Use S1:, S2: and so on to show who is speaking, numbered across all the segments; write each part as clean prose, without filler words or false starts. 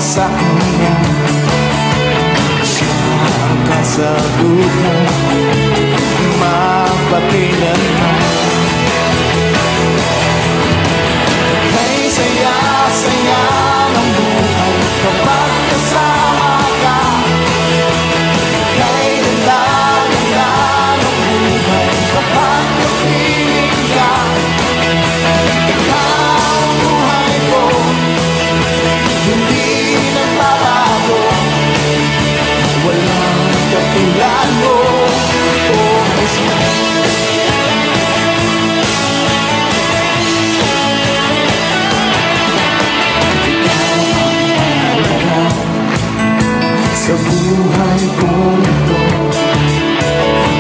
S1: Sa kanya. Siya ang kasagutan magpakailanman. Kay saya-saya ng buhay kapag kasama ka. Kay ganda-ganda ng buhay kapag kapiling ka. Ikaw ang buhay ko, hindi nagbabago. Walang katulad mo, oh Jesus. Ikaw ang mahalaga sa buhay kong ito.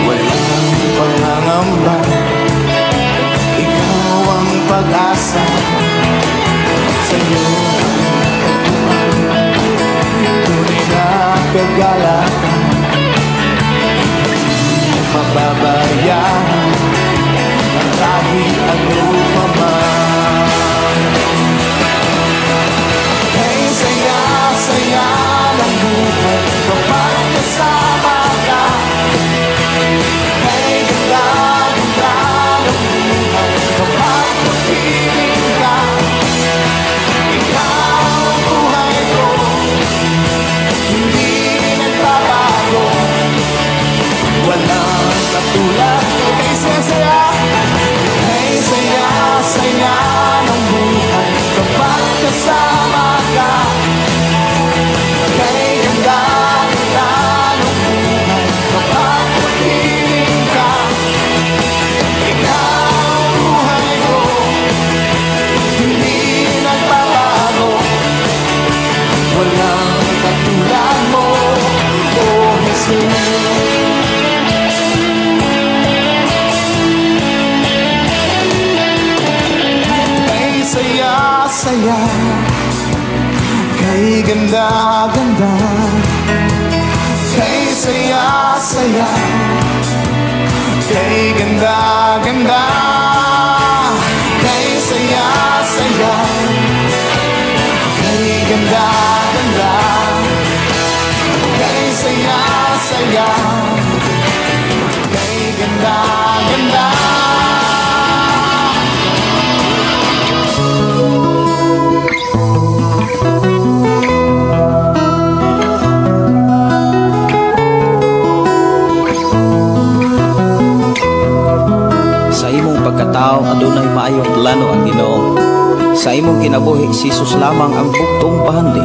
S1: Walang pangangamba, ikaw ang pag-asa. Sa'yo ang tunay na kagalakan. Hindi mababayaan ang kahit ano pa man. Kay saya-saya ng buhay kapag kasama ka. Kay ganda-ganda ng buhay kapag kapiling ka. Ikaw ang buhay ko, hindi nagbabago. Walang katulad mo. Kay saya-saya, kay saya-saya ng buhay kapag kasama ka. Kay ganda-ganda ng buhay kapag kapiling ka. Ikaw ang buhay ko, hindi nagbabago. Walang katulad mo, oh Jesus. Kay saya-saya, kay ganda-ganda. Kay saya-saya, kay ganda-ganda. Kay saya-saya, kay ganda-ganda. Kay saya-saya, kay ganda-ganda.
S2: Sa imong pagkatao adunay maayong plano ang Ginoo. Sa imong kinabuhi si Jesus lamang ang bugtong bahandi.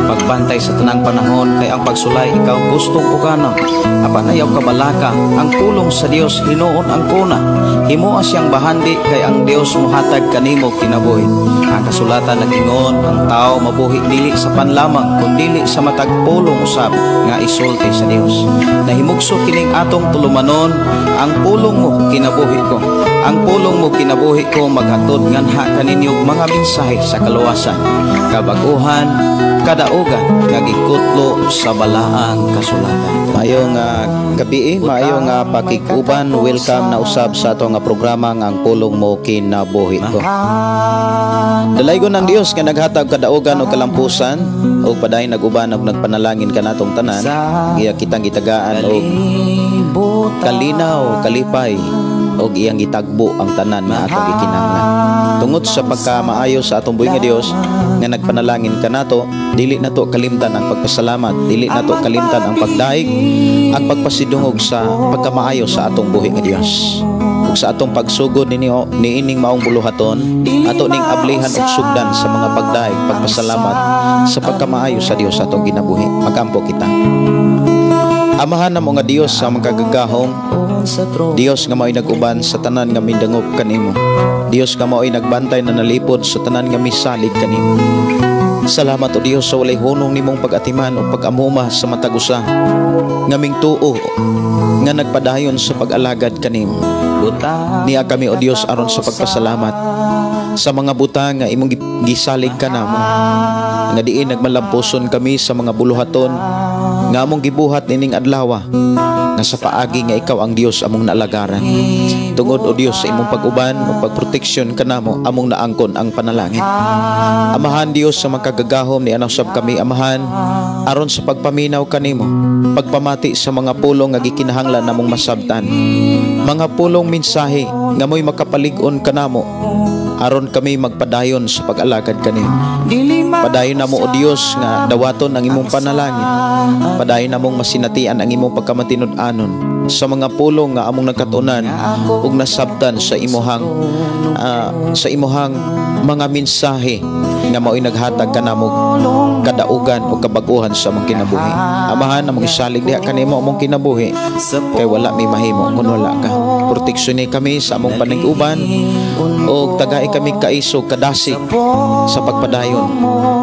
S2: Pagbantay sa tanang panahon kay ang pagsulay ikaw gustong ukanon. Apan ayaw kabalaka ang pulong sa Dios hinuon ang kuna. Himoa siyang bahandi kay ang Dios mohatag kanimo kinabuhi. Ang kasulatan nag-ingon ang tao mabuhi dili sa panlamang kundili sa matag pulong usab nga isulti sa Dios. Nahimugso kining atong tulumanon, ang pulong mo kinabuhi ko. Ang pulong mo kinabuhi ko maghatod nganha kaninyo mga mensahe sa kaluwasan, kabaguhan, kadaugan nga gikutlo sa balaang kasulatan.
S3: Maayong gabi, maayong pakig-uban, welcome na usab sa ato nga programa nga Ang Pulong Mo Kinabuhi Ko. Dalaygon ang Dios nga naghatag kadaugan o kalampusan og padayon nag-uban og nagpanalangin kanatong tanan, iya kitang gitagaan og kalinaw, kalipay og iyang gitagbo ang tanan nga atong gikinahanglan. Tungod sa pagkamaayo sa atong buhi nga Dios nga nagpanalangin kanato, dili nato kalimtan ang pagpasalamat, dili nato kalimtan ang pagdaig, ang pagpasidungog sa pagkamaayo sa atong buhi nga Dios. Ug sa atong pagsugod ninyo niining maong buluhaton, ato ning ablihan og sugdan sa mga pagdaig, pagpasalamat sa pagkamaayo sa Dios sa atong ginabuhi. Magampo kita. Amahan namo nga Dios sa makagagahom, Dios nga mao'y nag-uban sa tanan nga mindangop kanimo, Dios nga mao'y nagbantay na nalipod sa tanan nga misalig kanimo. Salamat o Dios sa walay hunong nimong pag-atiman o pag-amuma sa matag usa nga mingtuo nga nagpadayon sa pag-alagad kanimo. Niya kami o Dios aron sa pagpasalamat. Sa mga butang nga imong gisalig kanamo, nga diin nagmalampuson kami sa mga buluhaton nga among gibuhat nining adlaw, nga sa paagi nga ikaw ang Dios among naalagaran. Tungod o Dios sa imong pag-uban o pagproteksyon kanamo, among naangkon ang panalangin. Amahan Dios sa makagagahom ni anang sab kami, Amahan, aron sa pagpaminaw kanimo, pagpamati sa mga pulong nga gikinahanglan namong masabtan, mga pulong mensahe nga mo'y makapalig-on kanamo aron kami magpadayon sa pag-alagad kanimo. Padayon namo o Dios nga dawaton ang imong panalangin. Padayon namong masinatian ang imong pagkamatinud-anon sa mga pulong nga among nagkatunan ug nasabtan sa imuhang mga mensahe nga mao'y naghatag kanamo kadaugan o kabag-uhan sa among kinabuhi. Amahan, among isalig diha kanimo among kinabuhi, kay wala mi mahimo kun wala ka. Proteksyon kami sa among panag-uban og tagai kami kaisog kadasig sa pagpadayon,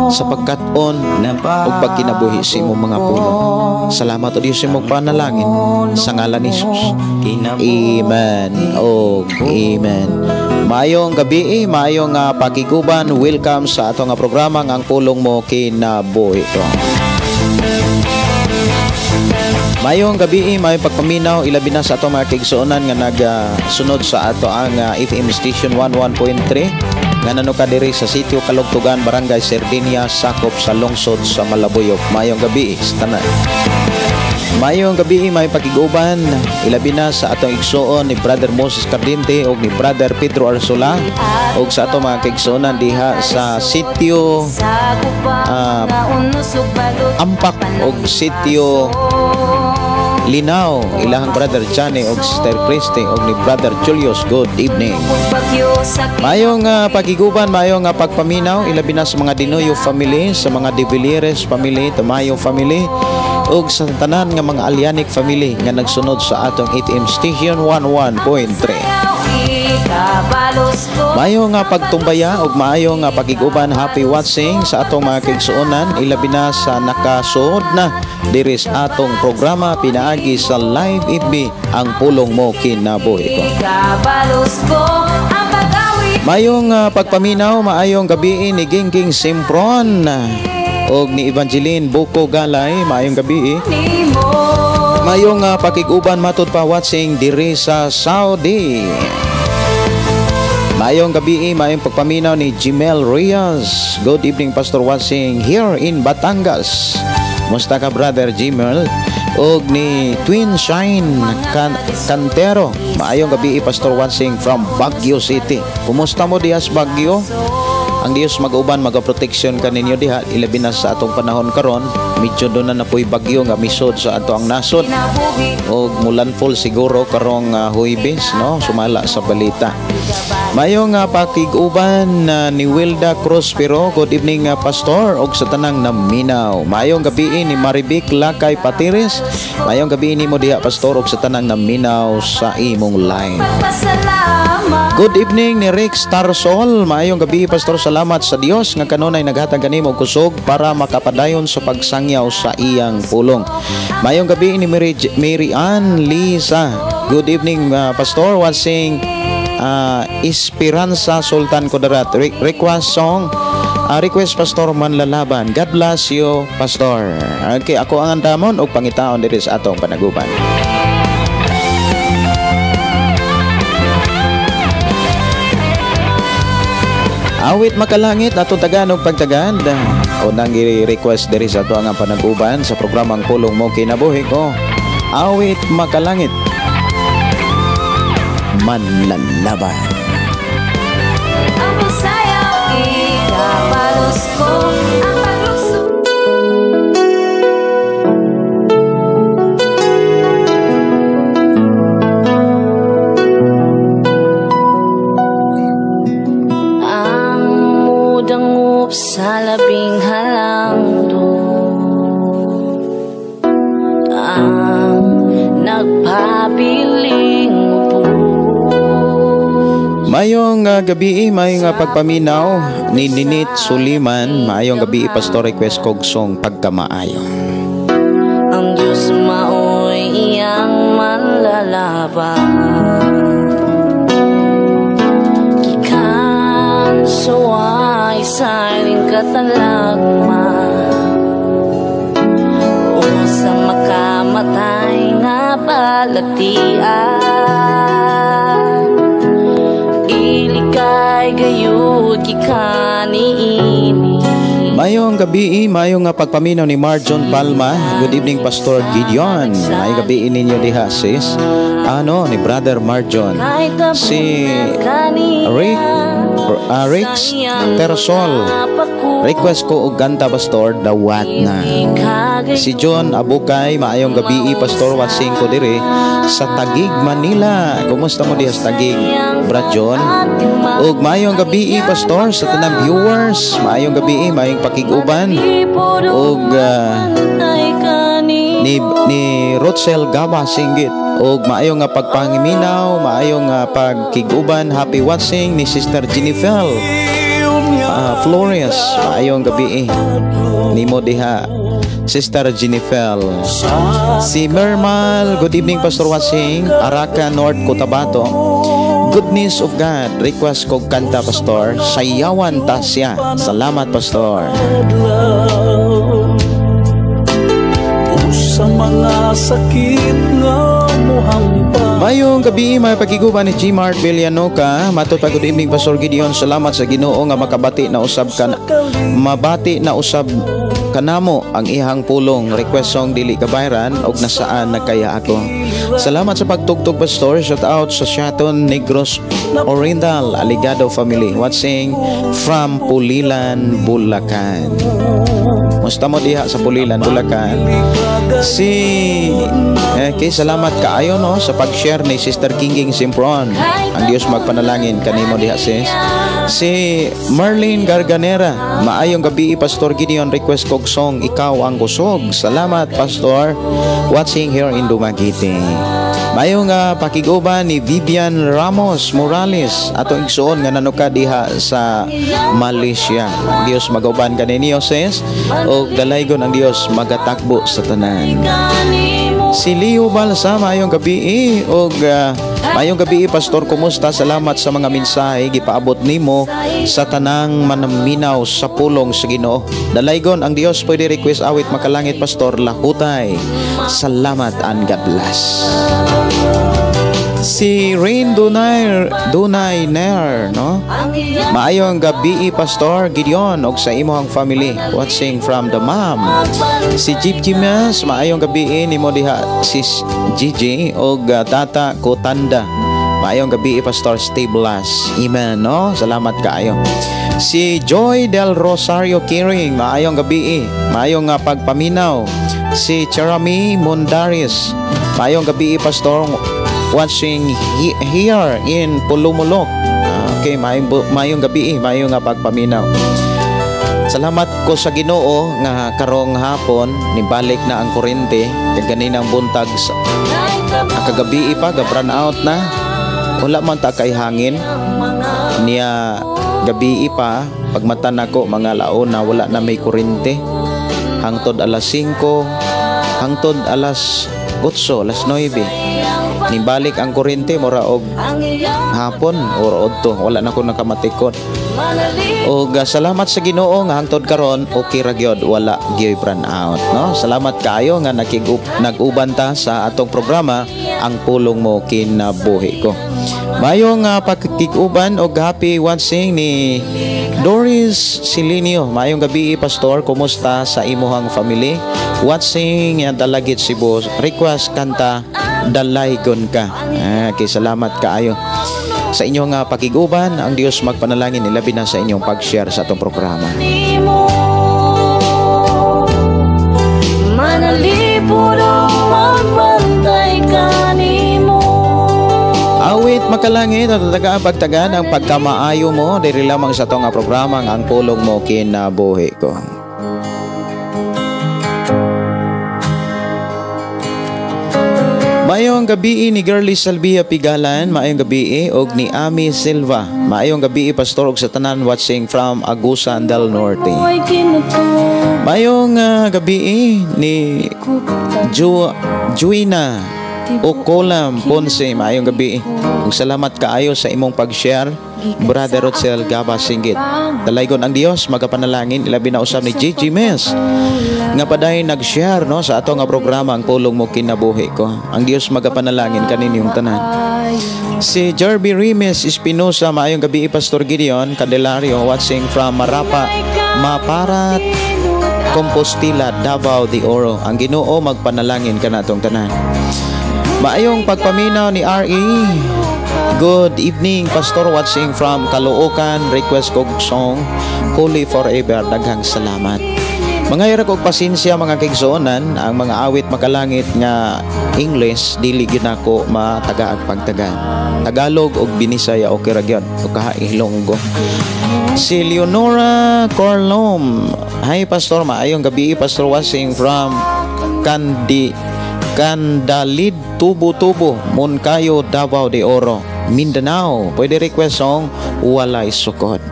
S3: sa pagkat-on ug pagkinabuhi sa imong mga pulong. Salamat o Dios sa imong panalangin sa ngalan ni Jesus. Amen. Og amen. Maayong gabi, maayong pakiguban. Welcome sa ato nga programa nga Ang Pulong Mo Kinabuhi Ko. Maayong gabi, maayong pagpaminaw, ilabi na sa ato mga kaigsuonan nga nagsunod sa ato ang FM station 11.3 nga nanuka diri sa sitio Kalugtugan, Barangay Sardinia, sakop sa lungsod sa Malabuyoc. Maayong gabi sa tanan. Maayong gabi, maayong pakiguban, ilabi na sa atong igsuon ni Brother Moses Cardente og ni Brother Pedro Arsula og sa atong mga kaigsuonan diha sa sitio Ampak og sitio Linaw, ilahang Brother Johnny og Sister Christy og ni Brother Julius. Good evening. Maayong pagiguban, maayong pagpaminaw, ilabi na sa mga Dinoyo family, sa mga De Villeres family, Tamayo family, ug sa tanan nga mga Alianic family nga nagsunod sa atong ATM station 11.3. Maayong pagtumbaya ug maayong pagiguban, happy watching sa atong mga kaigsuonan, ilabi na sa nakasuod na diri sa atong programa pinaagi sa Live FB, Ang Pulong Mo Kinabuhi Ko. Maayong pagpaminaw, maayong gabi ni Gingging Simpron og ni Evangeline Buko Galay, maayong gabi. Maayong pakiguban matud pa watching diri sa Saudi. Maayong gabi, maayong pagpaminaw ni Jimel Reyes. Good evening, Pastor, watching here in Batangas. Musta ka, Brother Jimel? Og ni Twin Shine Cantero. Maayong gabi, Pastor, watching from Baguio City. Kumusta mo diha sa Baguio? Ang Dios mag-uban, magaproteksyon kaninyo diha, ilabi na sa atong panahon karon, medyo doon na napoy bagyo nga misod sa ato ang nasod. Og mulanfall siguro karong Huwebes, no, sumala sa balita. Maayong pakig-uban ni Wilda Cruz pero good evening, Pastor, og sa tanang naminaw. Maayong gabi ni Marivic Lakay Patiris. Maayong gabi nimo diha, Pastor, og sa tanang naminaw sa imong line. Good evening ni Rick Starsol. Maayong gabi, Pastor. Salamat sa Dios nga kanunay naghatag kanimo og kusog para makapadayon sa pagsangyaw sa iyang pulong. Maayong gabi ni Mary Ann Lisa. Good evening, Pastor. Watching Esperanza Sultan Kudarat. Request song, request Pastor Manlalaban. God bless you, Pastor. Okay, ako ang andamon og pangitaon diri sa atong panaguban. Awit makalangit atong tagan og pagtagad. Unang i-request diri sa ato ang panaguban sa programang Pulong Mo Kinabuhi Ko. Awit makalangit, Manlalaban.
S4: Ang pagsayaw, ikapalos ko ang paglukso. Ang mudangup sa labing halangdon, ang nagpabiling upo.
S3: Maayong gabi, maayong pagpaminaw ni Ninit Suliman. Maayong gabi, Pastor, request kog song Pagkamaayo.
S4: Ang Diyos maoy iyang manlalaban. Gikan Suway sa ining katalagma o sa makamatay nga balatian. Ilikay gayud gikan niini.
S3: Mayong gabi, mayong nga pagpaminaw ni Marjon Palma. Good evening, Pastor Gideon. Mayong gabi ninyo diha, sis. Ano, ni Brother Marjon. Si Rick Rix Tersol. Request ko og kanta, Pastor, "Dawat Na." Si John Abukay, maayong gabi, Pastor, watching ko dire sa Taguig, Manila. Kumusta mo diha sa Taguig, Brad John? Ug maayong gabi, Pastor, sa tanang viewers. Maayong gabi, maayong pakig-uban. Ug ni Rotzel Gama Singgit. Ug maayong nga pagpangiminaw, maayong nga pagkig-uban, happy watching ni Sister Jennifer Flores. Maayong gabi nimo diha, Sister Jennifer. Si Mermal, good evening, Pastor, watching Araca North, Cotabato. Goodness of God, request kog kanta, Pastor, "Sayawan Ta Siya." Salamat, Pastor.
S5: Sa mga sakit nga muhampa.
S3: Mayong gabi, may pakiguban ni G. Mart Villanoca. Matod pa, good evening, Pastor Gideon. Salamat sa Ginoo nga makabati na usab kan mabati na usab kanamo ang ihang pulong. Request song, "Dili Kabayran" og "Nasaan Na Kaya Ako." Salamat sa pagtugtog, Pastor. Shout out sa Shaton Negros Oriental Aligado family watching from Pulilan, Bulacan. Musta mo diha sa Pulilan, Bulacan? Si eh, okay, salamat kaayo, no, sa pag-share ni Sister Kinging Simpron. Ang Dios magpanalangin kanimo diha, sis. Si Marlene Garganera, maayong gabi, Pastor Gideon, request kog song, "Ikaw ang Kusog." Salamat, Pastor. Watching here in Dumaguete. Maayong pakiguban ni Vivian Ramos Morales, atong igsuon nga nanuka diha sa Malaysia. Dios maguban kaninyo, sis, og dalaygon ang Dios magatakbo sa tanan. Si Leo Balsa, maayong gabi og maayong gabi, Pastor, kumusta? Salamat sa mga mensahe gipaabot nimo sa tanang manaminaw sa pulong sa Ginoo. Dalaygon ang Dios. Pwede request awit makalangit, Pastor, "Lahutay"? Salamat and God bless. Si Rain Dunay Dunay Ner, no? Maayong gabi, Pastor Gideon, og sa imong family, watching from the mom. Si Jeep Jimas, maayong gabi nimo diha, sis Gigi og Tata Kotanda. Maayong gabi, Pastor, stay blessed. Amen, no? Salamat kaayo. Si Joy del Rosario Kiring, maayong gabi. Maayong nga pagpaminaw. Si Cherami Mundaris, maayong gabi, Pastor, watching here in Pulumulok. Ah, okay, maayong gabi, maayong nga pagpaminaw. Salamat ko sa Ginoo nga karong hapon nibalik na ang kuryente kay ganinang buntag sa ang kagabi pa ga brown out na. Wala man ta kay hangin niya gabi pa. Pagmata nako mga launa, wala na may kuryente hangtod alas 5, hangtod alas 8, alas 9. Nibalik ang kuryente mura og hapon or odto. Wala na ko nakamatikod. Og salamat sa Ginoo nga hangtod karon okay ra gyud, wala gyoy brown out, no? Salamat kaayo nga nag-uban ta sa atong programa, Ang Pulong Mo Kinabuhi Ko. Maayong pagkikuban og happy watching ni Doris Silinio. Maayong gabi, Pastor, kumusta sa imuhang family? Watching Dalagit, Cebu. Request kanta, "Dalaygon Ka." Ah, okay, salamat kaayo sa inyong pakiguban. Ang Dios magpanalangin, ilabi na sa inyong pag-share sa atong programa.
S4: Nimo manalipod ang magbantay kanimo.
S3: Awit makalangit at taga pagtagan ang pagkamaayo mo diri lamang sa atong programa, Ang Pulong Mo Kinabuhi Ko. Maayong gabi ni Girlie Salvia Pigalan, maayong gabi og ni Ami Silva. Maayong gabi, Pastor, og sa tanan watching from Agusan del Norte.
S4: Ay
S3: Maayong gabi ni Juina Okolam Ponce, maayong gabi. Ug salamat kaayo sa imong pag-share, Brother Rotzel Gaba Singgit. Dalaygon ang Dios magapanalangin, ilabi na usab ni Gigi Mes nga paday nag-share, no, sa ato nga programa ang Pulong Mo Kinabuhi Ko. Ang Dios magapanalangin kaninyong tanan. Si Jerby Rimes Espinosa, maayong gabi, Pastor Gideon Candelario, watching from Marapa, Maparat, Compostela, Davao de Oro. Ang Ginoo magpanalangin kanatong tanan. Maayong pagpaminaw ni R.E. Good evening, Pastor, watching from Caloocan. Request kog song Holy Forever. Daghang salamat. Mga og pasensya, mga kaigsuonan, ang mga awit makalangit nga English dili gyud nako matagaag pagtaga. Tagalog og Binisaya okay ra gyud o kaha Ilonggo. Si Leonora Corlom. Hi, Pastor, maayong gabi, Pastor, watching from Candalid, Tubo Tubo, Moncayo, Davao de Oro, Mindanao. Pwede request song Walay Sukod.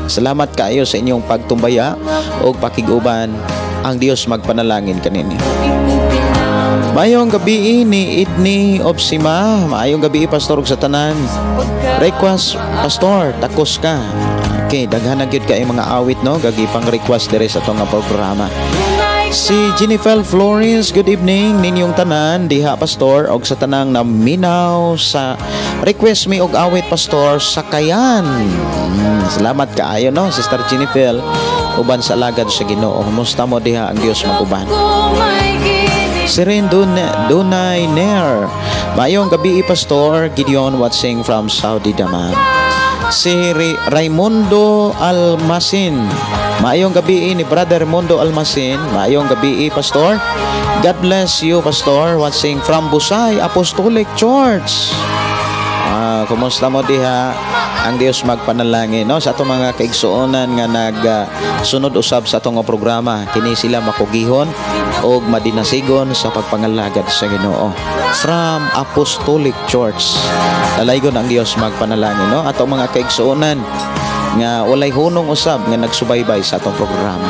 S3: Salamat kaayo sa inyong pagtumbaya o pakiguban. Ang Dios magpanalangin kaninyo. Maayong gabi ni Idni Obsima. Maayong gabi, Pastor, ug sa tanan. Request, Pastor, takos ka. Okay, daghan na gyud kay mga awit, no, gagi pang request dire sa atong nga programa. Si Jennifer Flores, good evening ninyong tanan diha, Pastor, og sa tanang naminaw sa request mi og awit, Pastor, Sakayan. Salamat kaayo, no, Sister Jennifer, uban sa alagad sa Ginoo. Kumusta mo diha? Ang Dios maguban. Siren Dunay Ner. Maayong gabi, Pastor Gideon, watching from Saudi Daman. Si Raimundo Almasin. Maayong gabi ni Brother Mundo Almasin. Maayong gabi, Pastor. God bless you, Pastor, watching from Busay Apostolic Church. Kumusta mo diha? Ang Dios magpanalangin, no, sa atong mga kaigsuonan nga nagsunod usab sa atong programa. Kini sila makugihon og madinasigon sa pagpangalagad sa Ginoo. From Apostolic Church. Dalaygon ang Dios magpanalangin, no, atong mga kaigsuonan nga walay hunong usab nga nagsubaybay sa atong programa.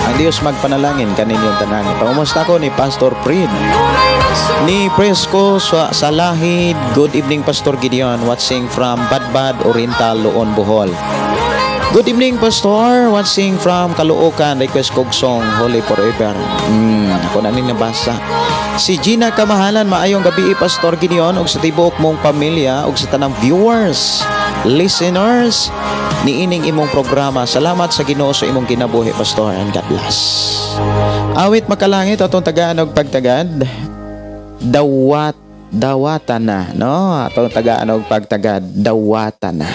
S3: Ang Dios magpanalangin kaninyong tanan. Pangumusta ko ni Pastor Prid. Ni Presco Salahid, good evening, Pastor Gideon, watching from Badbad Oriental, Loon, Bohol. Good evening, Pastor, watching from Caloocan, request kog song Holy Forever. Ako na ning nabasa. Si Gina Kamahalan, maayong gabi, Pastor Gideon, ug sa tibuok mong pamilya ug sa tanang viewers, listeners niining imong programa. Salamat sa Ginoo sa imong kinabuhi, Pastor, and God bless. Awit makalangit atong tagaan og pagtagad. Dawata na, no? Atong tagaan og pagtagad, dawata na.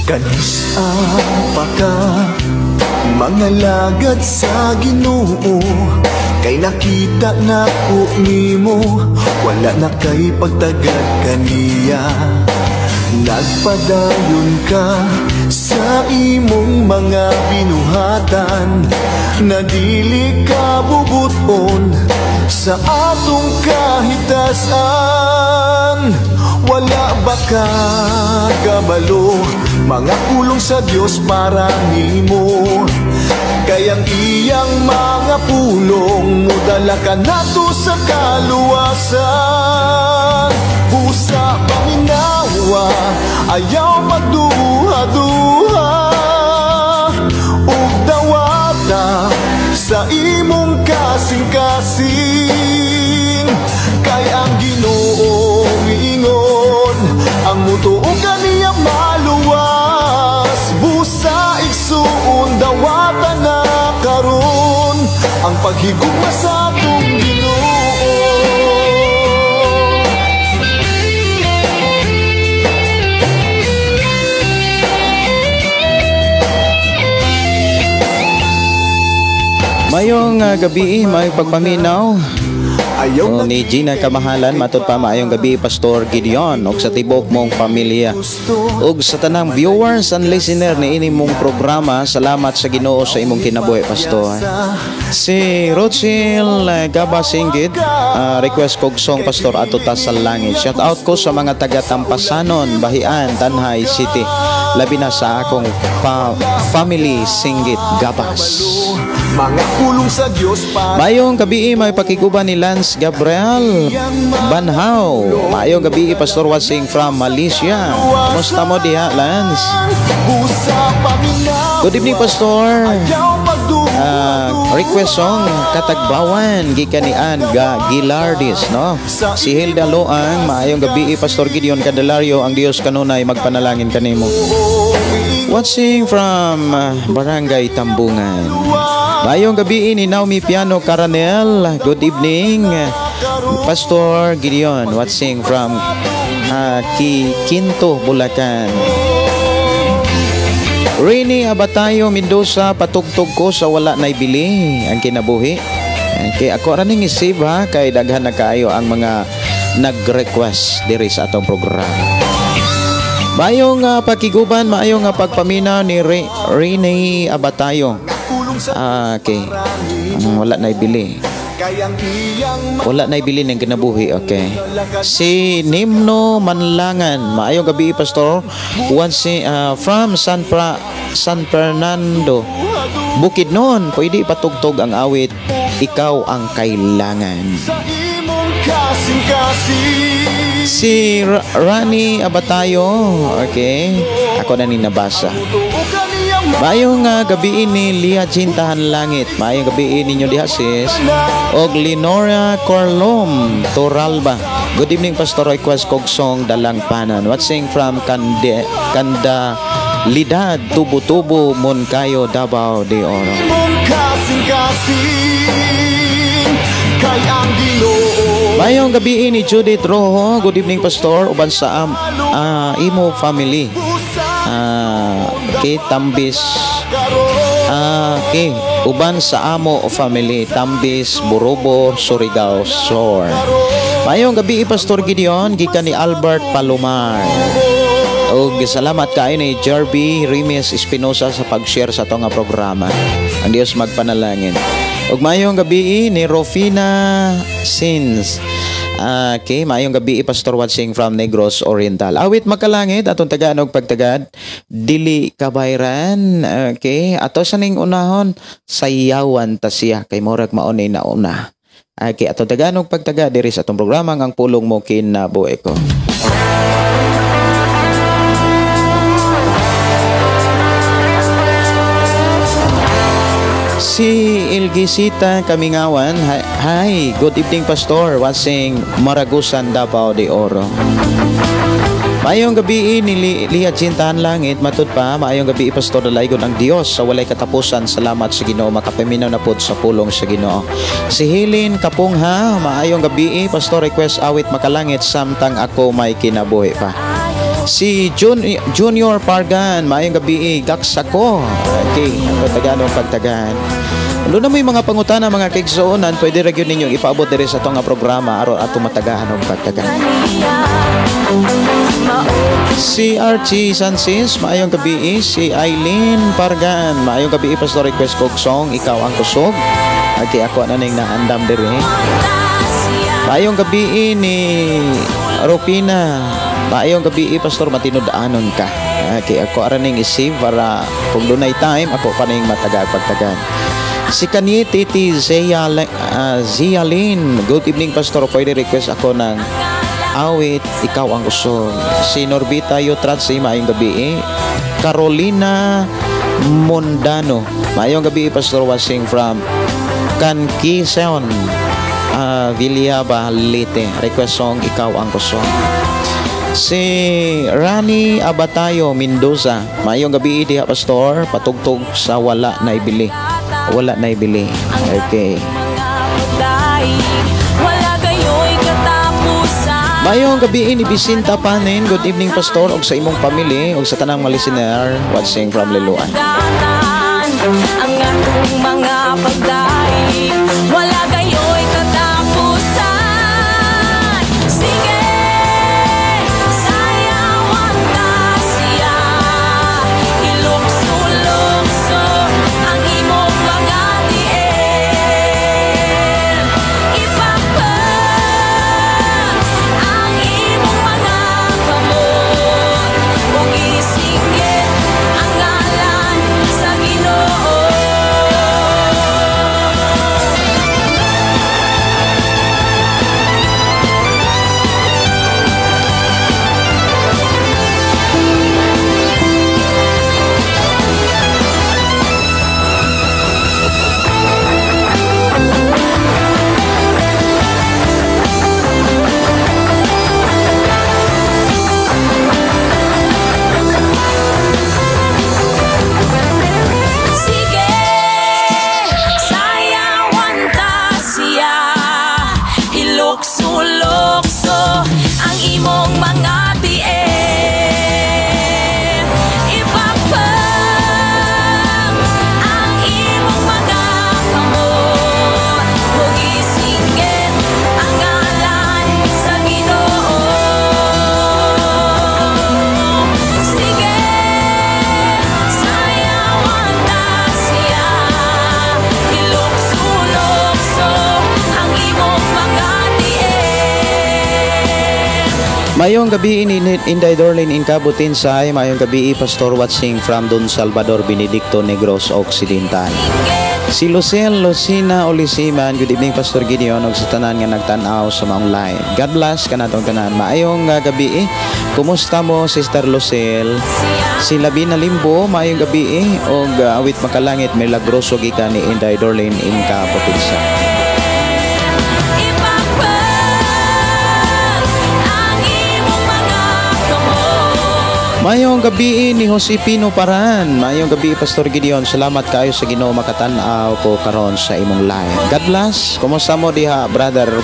S1: Kanus-a pa ka mga lagad sa Ginoo, kay nakita na ko nimo, wala na kay pagtagad kaniya. Nagpadayon ka sa imong mga binuhatan, na dili ka bubuton sa atong kahitasan. Wala ba ka kabalo, mga pulong sa Dios para nimo? Kay ang iyang mga pulong mudala ka nato sa kaluwasan. Busa paminawa, ayaw magduha-duha, ug dawata sa imong kasing-kasing. Kay ang Ginoo miingon, ang mutuo kaniya maluwas. Busa igsuon, dawata na karon ang paghigugma sa atong Ginoo.
S3: Mayong gabi, may pagpaminaw ni Gina Kamahalan. Matod pa, maayong gabi, Pastor Gideon, ug sa tibok mong pamilya ug sa tanang viewers and listener ni ini mong programa. Salamat sa Ginoo sa imong kinabuhi, Pastor. Si Rochelle Gaba Singgit, request kog song, Pastor, ato ta sa langit. Shout out ko sa mga taga Tampasanon, Bahian, Tanjay City. Labi na sa akong family Singgit Gabas.
S1: Mga pulong sa Dios para
S3: Maayong gabi, may pakiguban ni Lance Gabriel Banhaw. Maayong gabi, Pastor Wasing from Malaysia. Kumusta mo diha, Lance?
S1: Busa paminaw.
S3: Good evening, Pastor.
S1: Ayaw pagduha.
S3: Request song Katagbawan gikan ni Ann Gilardis, no? Si Hilda Loang, maayong gabi, Pastor Gideon Candelario, ang Dios kanunay magpanalangin kanimo. Watching from Barangay Tambungan. Maayong gabi ni Naomi Piano Caranel. Good evening, Pastor Gideon, watching from Quinto, Bulacan. Rainy Abatayo Mendoza, patugtog ko sa Wala Na'y Bili ang Kinabuhi. Okay, ako ra ning i-save ha, kay daghan na kaayo ang mga nag-request diri sa atong programa. Maayong pakiguban, maayong pagpaminaw ni Rene Abatayo.
S1: Pulong sa
S3: Okay. Wala Na'y Bili.
S1: Kayang iyang
S3: Wala Na'y Bili ng Kinabuhi, okay. Si Nimno Manlangan, maayong gabi, Pastor. Once, from San Fernando, Bukidnon, pwede ipatugtog ang awit Ikaw ang Kailangan.
S1: Sa imong kasing-kasing.
S3: Si Rani Abatayo, okay. Ako na ni nabasa.
S1: Tuo ka niyang
S3: Maayong gabi ni Lia Jintahan Langit. Maayong gabi ninyo diha, sis. Og Lenora Corlom Toralba. Good evening, Pastor, request kog song Dalang Panan. Watching from Kande Kanda Lidad, Tubo-Tubo, Moncayo, Davao de Oro.
S1: Imong kasing-kasing kay ang Ginoo.
S3: Maayong gabi ni Judith Rojo. Good evening, Pastor. Uban sa imo family. Okay, Tambis. Okay. Uban sa amo family, Tambis, Burubo, Surigao Sur. Maayong gabi, Pastor Gideon, gikan ni Albert Palomar. Og salamat kaayo ni Jerby Rimes Espinosa sa pag-share sa atong nga programa. Ang Dios magpanalangin. Ug maayong gabi ni Rofina Sins. Okay, maayong gabi, Pastor, watching from Negros Oriental. Awit Makalangit atong tagaan og pagtagad, Dili Kabayran. Okay, ato sa ning unahon Sayawan Ta Siya kay murag mao ni nauna. Okay, atong tagaan og pagtaga diri sa atong programa ang Pulong Mo Kinabuhi Ko. Si Ilgisita Kamingawan, hi, hi, good evening, Pastor, watching Maragusan, Davao de Oro. Maayong gabi ni Lia Jintahan Langit, matud pa, maayong gabi, Pastor, dalaygon ang Dios sa walay katapusan, salamat sa Ginoo, makapaminaw na pod sa pulong sa Ginoo. Si Helen Kapungha, maayong gabi, Pastor, request awit Makalangit Samtang Ako May Kinabuhi Pa. Si Junior Pargan, maayong gabi, gaksa ko. Okay, ang pagtagaan ang pagtagaan. Doon na may mga pangutana, mga kaigsuonan, pwede ra gyud ninyong ipaabot diri sa atong nga programa aron ato matagahan og pagtagaan. Si Archie Sanchez, maayong gabi. Si Eileen Pargan, maayong gabi, Pastor, request kog song Ikaw ang Kusog. Okay, ako na ning naandam diri. Maayong gabi ni Rupina. Maayong gabi, Pastor, matinud-anon ka. Okay, ako ara ning i-save para kung dunay time ako pa ning matagag pagtagan. Si Kanye Titi Zialin, good evening, Pastor, pwede request ako ng awit Ikaw ang Kusog. Si Norbita Yotratsi, maayong gabi. Carolina Mondano, maayong gabi, Pastor, watching from Kankiseon, Villaba, Leyte. Request song Ikaw ang Kusog. Si Rani Abatayo Mendoza, maayong gabi diha, Pastor, patugtog sa Wala Na'y Bili. Wala Na'y Bili. Okay. Maayong gabi ni Bisinta Panin. Good evening, Pastor, og sa imong pamilya og sa tanang mga listener watching from Liloan.
S4: Ang atong mga pagdaig, wala gayo'y katapusan. Sige, sayawan ta siya. Ilukso-lukso ang imong mga tiil. Ipakpan ang imong mga kamot ug isingit
S3: Maayong gabi Inday Dorlin Inca Butinsay, maayong gabi Pastor watching from Don Salvador Benedicto, Negros Occidental. Si Lucille Lucina Olisiman, good evening Pastor Gideon ug sa tanan nga nagtan-aw sa maong live. God bless kanatong tanan. Maayong gabi. Kumusta mo, Sister Lucille? Si Labina Limbo, maayong gabi og awit makalangit milagroso gikan ni Inday Dorlin Inca Butinsay. Mayong gabi ni Jose Pino Paran. Mayong gabi Pastor Gideon. Salamat kayo sa Ginoo makatan-aw ko karon sa imong live. God bless. Kumusta mo diha, brother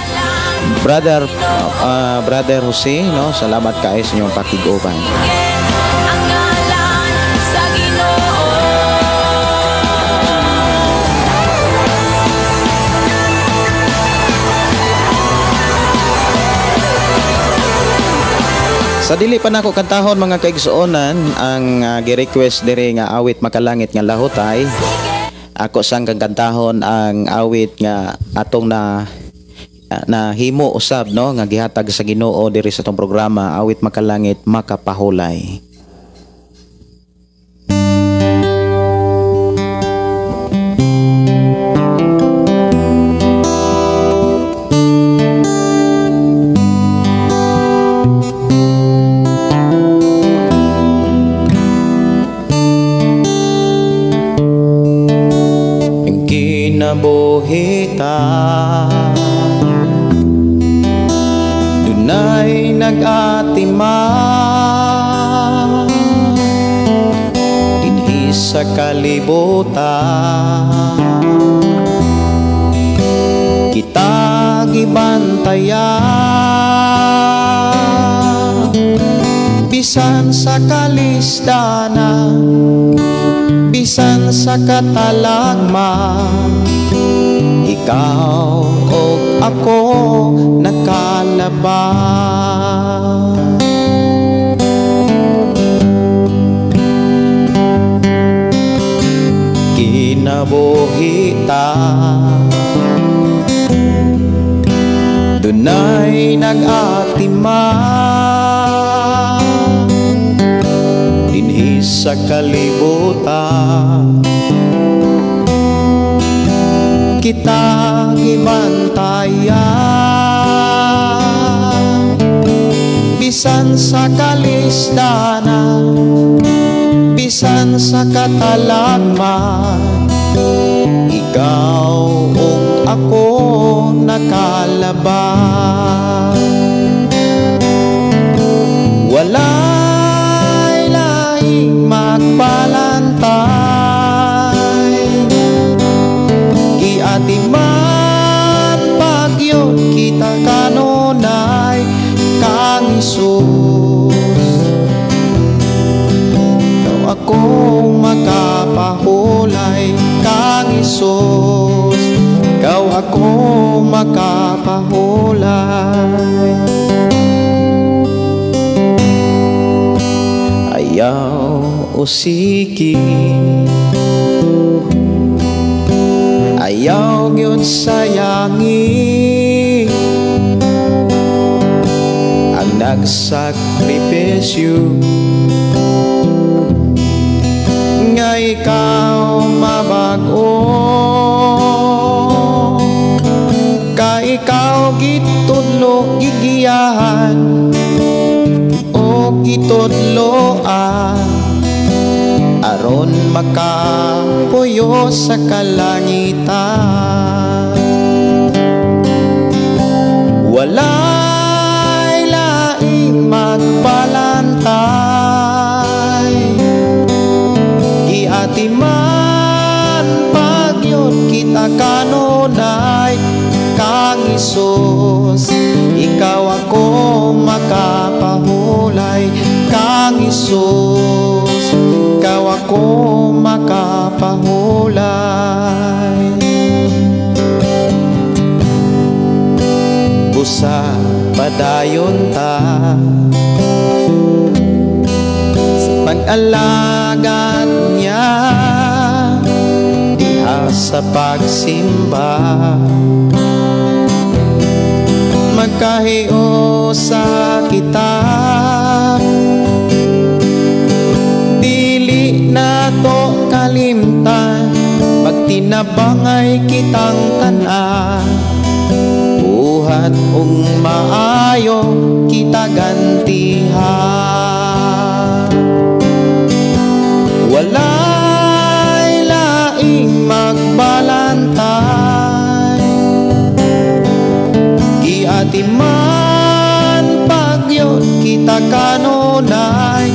S3: brother Jose, no? Salamat kayo sa inyong pakig-uban. Sa dili pa nako kantahon mga kaigsuonan ang gi-request diri nga awit makalangit nga lahutay. Ako sang kantahon ang awit nga atong na himo usab, no, nga gihatag sa Ginoo diri sa atong programa, awit makalangit makapahulay. Kinabuhita dunay nag-atima dinhi sa kalibutan, kita gibantayan bisan sa kalisdana, bisan sa katalagma, ikaw o ako nakalabang. Kinabuhita dunay nag-atima dinhi sa kalibutan, kita gibantayan bisan sa kalisdana, bisan sa katalagma, ikaw ug ako nakalabang. Walay laing magbalantay, giatiman pagyud kita kanunay kang Hesus. Ikaw ako makapahulay kang Hesus, ikaw ako makapahulay. Ayaw usiki, ayaw gyud sayangi ang nagsakripisyo nga ikaw mabag-o, ka ikaw gitudlo gigiyahan o gitudloan aron makapuyo sa kalangitan. Walay laing magpalantay, giatiman pagyud kita kanunay kang Hesus. Ikaw ako makapahulay kang Hesus, ikaw ako makapahulay. Busa padayon ta sa pag-alagad niya diha sa pagsimba, Magkahiusa kita, dili nato kalimtan, magtinabangay kitang tan-a. Buhat ug maayo kita gantiha. Walay laing magbalantay, giatiman pagyud kita kanunay.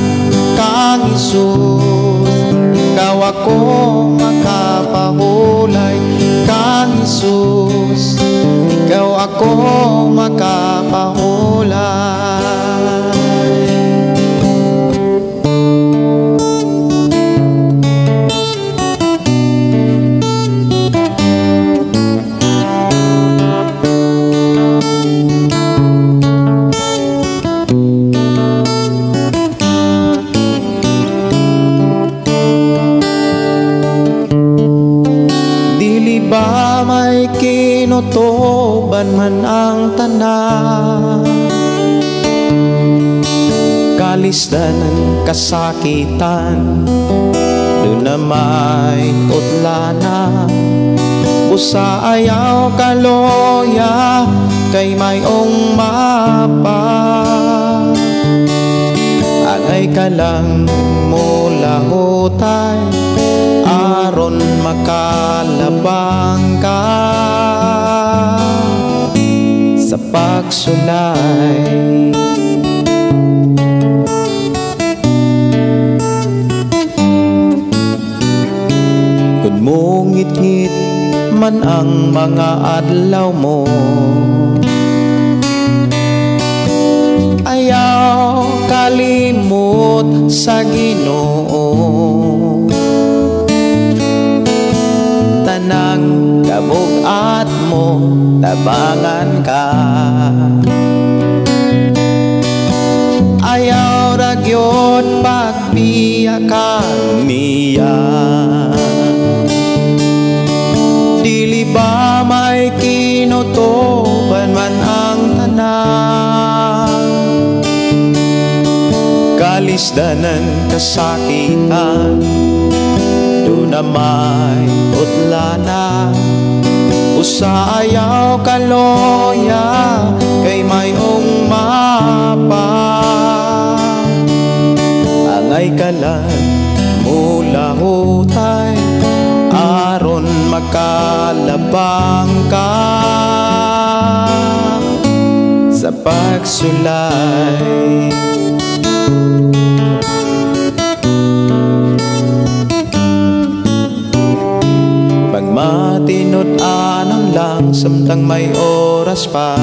S3: Kang Hesus, ikaw ako makapahulay. Kang Hesus, ikaw ako makapahulay. Dili ba may kinutuban man ang tanan, kalisdanan, kasakitan, doon na may utlana. Busa ayaw kaloya, kay mayong mapa. Angay ka lang mulahutay, aron makalabang ka sa pagsulay. Kun mungit-ngit man ang mga adlaw mo, ayaw kalimot sa Ginoo. Tanang kabug-at mo, tabangan ka. Ayaw ra gyud pagbiya ka niya. Dili ba may kinutuban man ang tanan, kalisdanan, kasakitan, doon na may utlana. Usa ayaw kaloya, kay mayong mapa. Angay ka lang mulahutay, aron makalabang ka sa pagsulay. Pagmatinud-anon lang samtang may oras pa,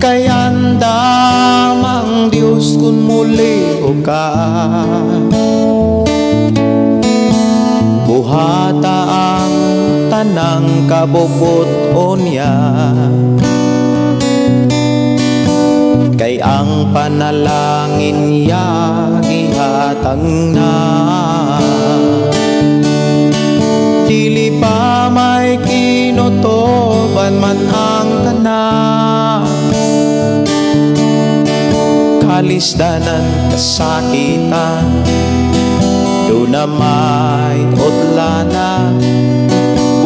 S3: kay andam ang Diyos kung muliho ka. Buhata ang tanang kabubut-on niya, kay ang panalangin niya gihatag na. Dili pa may kinutuban man ang tanan, kalisdanan, kasakitan, doon na may utlana.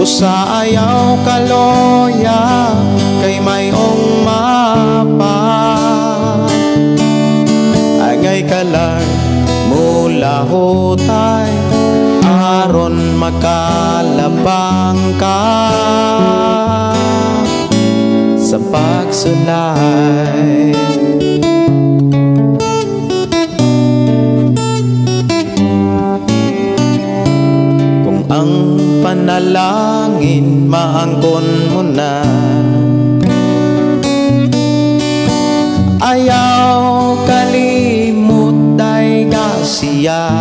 S3: Busa ayaw kaloya, kay mayong mapa. Angay ka lang mulahutay, aron makalabang ka sa pagsulay. Kung ang panalangin maangkon mo na, ayaw kalimot ay kasiya.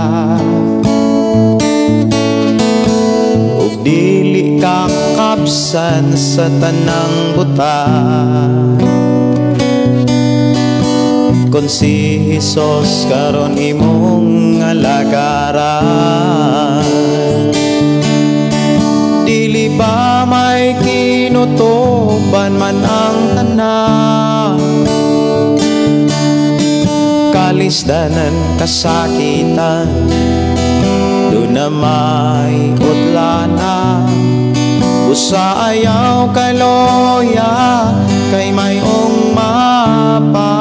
S3: Ug dili ka kapsan sa tanang buta, kun si Hesus karon imong alagaran. Dili ba may kinutuban Ginutuban man ang tanan, kalisdanan, kasakitan, doon na may utlana. Busa ayaw kaloya, kay mayong mapa.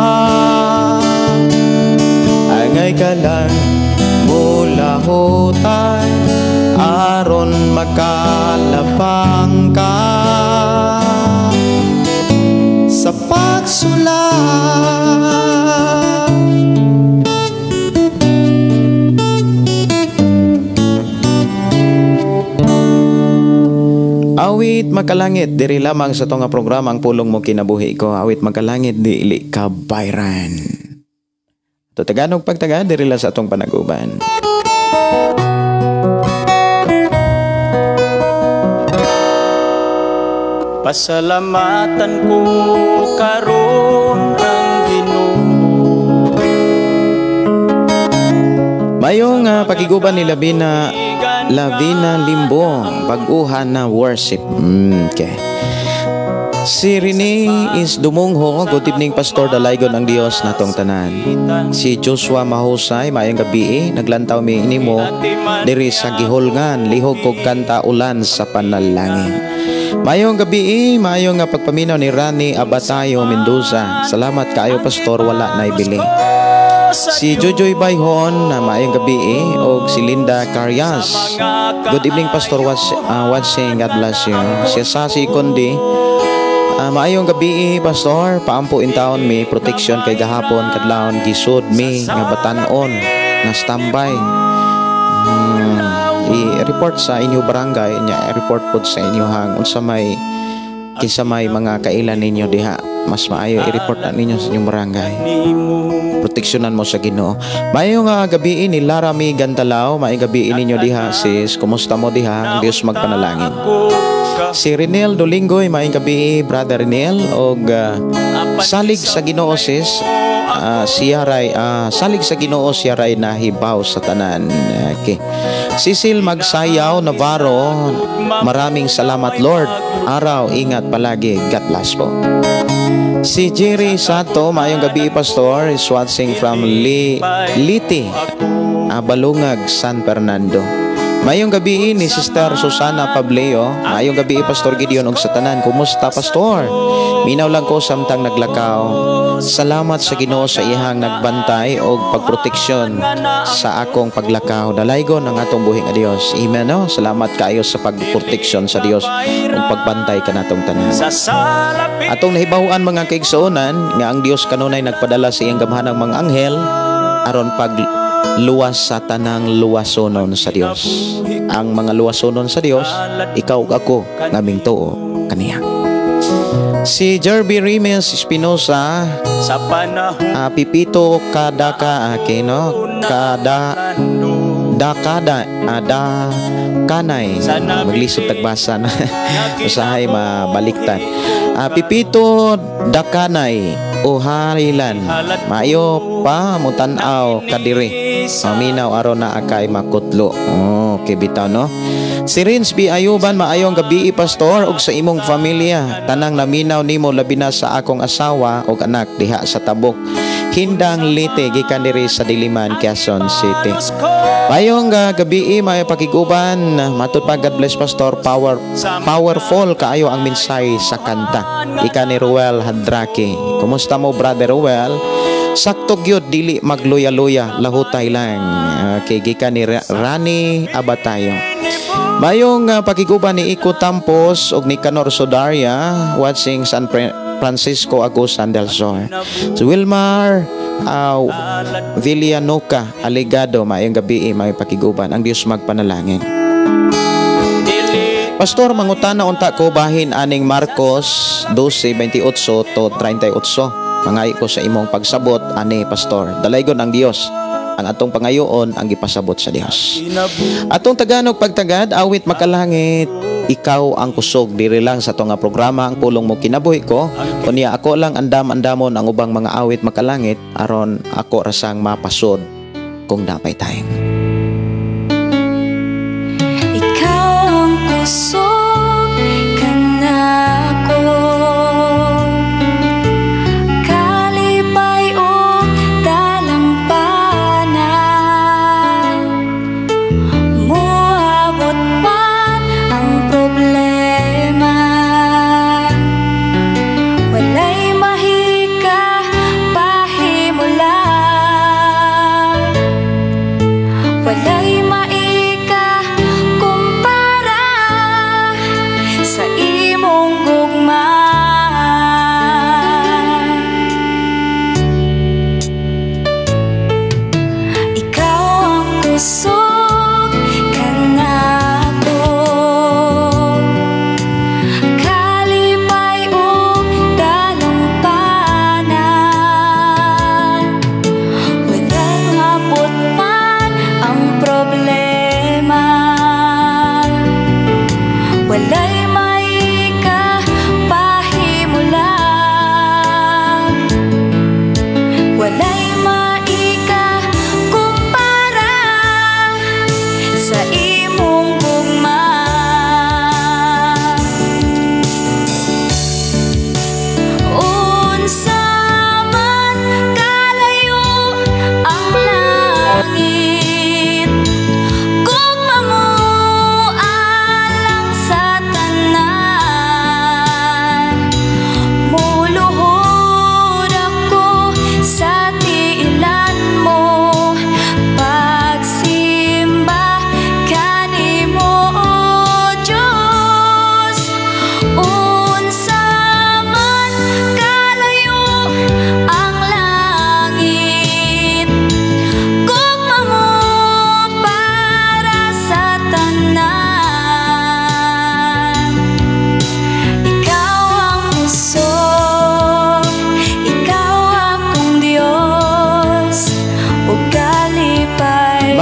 S3: Angay ka lang mulahutan, aron makalapang ka sa pagsulat. Awit makalangit, diri lamang sa tunga programa ang pulong mo kinabuhi ko. Awit makalangit, dili ka bayran. To Tagalog pagtaga, diri lang sa atong panaguban.
S5: Pasalamatan ko karon ang Ginoo.
S3: Mayong pakiguban ni Lavina Limbo, bag-uhan na worship. Okay. Si Rene is Dumungho, good evening Pastor, dalaygon ang Dios natong tanan. Si Joshua Mahusay, maayong gabi, naglantaw mi nimo diri sa gihulngan, lihog kog kanta ulan sa panalangin. Maayong gabi, maayong nga pagpaminaw ni Rani Abatayo Mendoza. Salamat kaayo Pastor, wala na ibili. Si Jojoy Bayhon, na maayong gabi, og si Linda Carias. Good evening Pastor, watching, God bless you. Si Sasi Kondi, maayong gabi Pastor, paampo in taon mi protection kay gahapon kadlawon gisud mi nga batan-on na standby. I-report sa inyo barangay nya, i-report pod sa inyo hang unsa may kinsa may mga kailan ninyo diha. Mas maayo i-report na ninyo sa inyong barangay. Proteksyonan mo sa Ginoo. Maayong gabi ni Larami Gantalaw, maayong gabi ninyo diha sis. Kumusta mo diha? Ang Dios magpanalangin. Si Renel Dolingoy, maayong gabi brother Renel, og salig sa Ginoo sis. Siya ray salig sa Ginoo, siya ray nahibaw sa tanan. Okay. Cecil Magsayaw Navarro, maraming salamat Lord. Araw, ingat palagi. God bless po. Si Jerry Sato, maayong gabi Pastor, is watching from Liti, Balungag, San Fernando. Maayong gabi ni Sister Susana Pableo, maayong gabi Pastor Gideon og sa tanan. Kumusta Pastor? Minaw lang ko samtang naglakaw. Salamat sa Ginoo sa iyang nagbantay og pagproteksyon sa akong paglakaw. Dalaygon ang atong buhi nga Dios. Amen. No? Salamat kaayo sa pagproteksyon sa Dios ug pagbantay kanatong tanan. Atong nahibaw-an mga kaigsuonan nga ang Dios kanunay nagpadala sa iyang gamhanang mga anghel aron pagluwas sa tanang luwasonon sa Dios. Ang mga luwasonon sa Dios, ikaw ug ako ngaming tuo kaniya. Si Jerby Rimes Espinosa,
S5: sa panahon
S3: Pipito Kadaka, okay, no? Kada Dakada ada kanay, maglisod tagbasa na usahay mabaliktan. Pipito Dakanay o Harilan, maayo pa mutan-aw kadiri, maminaw aron na akay makutlo. Okay bitaw no. Si Rins B. Ayuban, maayong gabi Pastor ug sa imong pamilya. Tanang naminaw nimo labi na sa akong asawa ug anak diha sa Tabok, Hindang Leyte, gikan diri sa Diliman, Quezon City. Maayong gabi, may pakiguban. Matud pa, God bless Pastor. Powerful kaayo ang mensahe sa kanta. Gikan ni Ruel Hadrake. Kumusta mo brother Ruel? Sakto gyud dili magluya-luya, lahutay lang. Okay, gikan ni Rani Abatayo. Mayong pakiguban ni Iko Tampos og ni Canor Sodaria, watching San Francisco Agusan del Sur. Si Wilmar Villanoca Aligado, maayong gabi, may pakiguban. Ang Dios magpanalangin. Pastor, mangutana unta ko bahin aning Marcos 12:28 to 38. Mangayo ko sa imong pagsabot ani Pastor. Dalaygon ang Dios. Ang atong pangayoon ang gipasabot sa Dios. Atong Tagalog pagtagad, awit makalangit, ikaw ang kusog. Diri lang sa atong programa ang pulong mo kinabuhi ko. Unya ako lang andam-andamon ang ubang mga awit makalangit aron ako rasang mapasod kung napay tayo.
S4: Ikaw ang kusog kanako.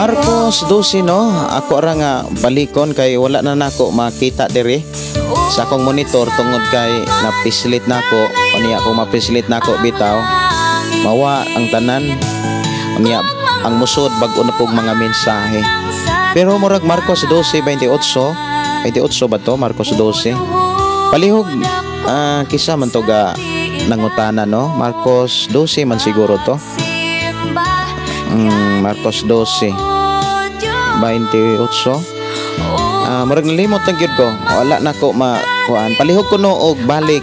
S3: Marcos 12, no? Ako ra nga balikon kay wala na nako makita diri sa akong monitor tungod kay napislit nako. Unya kung mapislit nako bitaw, mawa ang tanan. Unya ang musod bag-o na pog mga mensahe. Pero murag Marcos 12:28, 28 ba to? Marcos 12. Palihog kisa man to ga nangutana, no? Marcos 12 man siguro to. Marcos 12 28. Murag nalimot na gyud ko. Wala na ko makuan. Palihog ko no og balik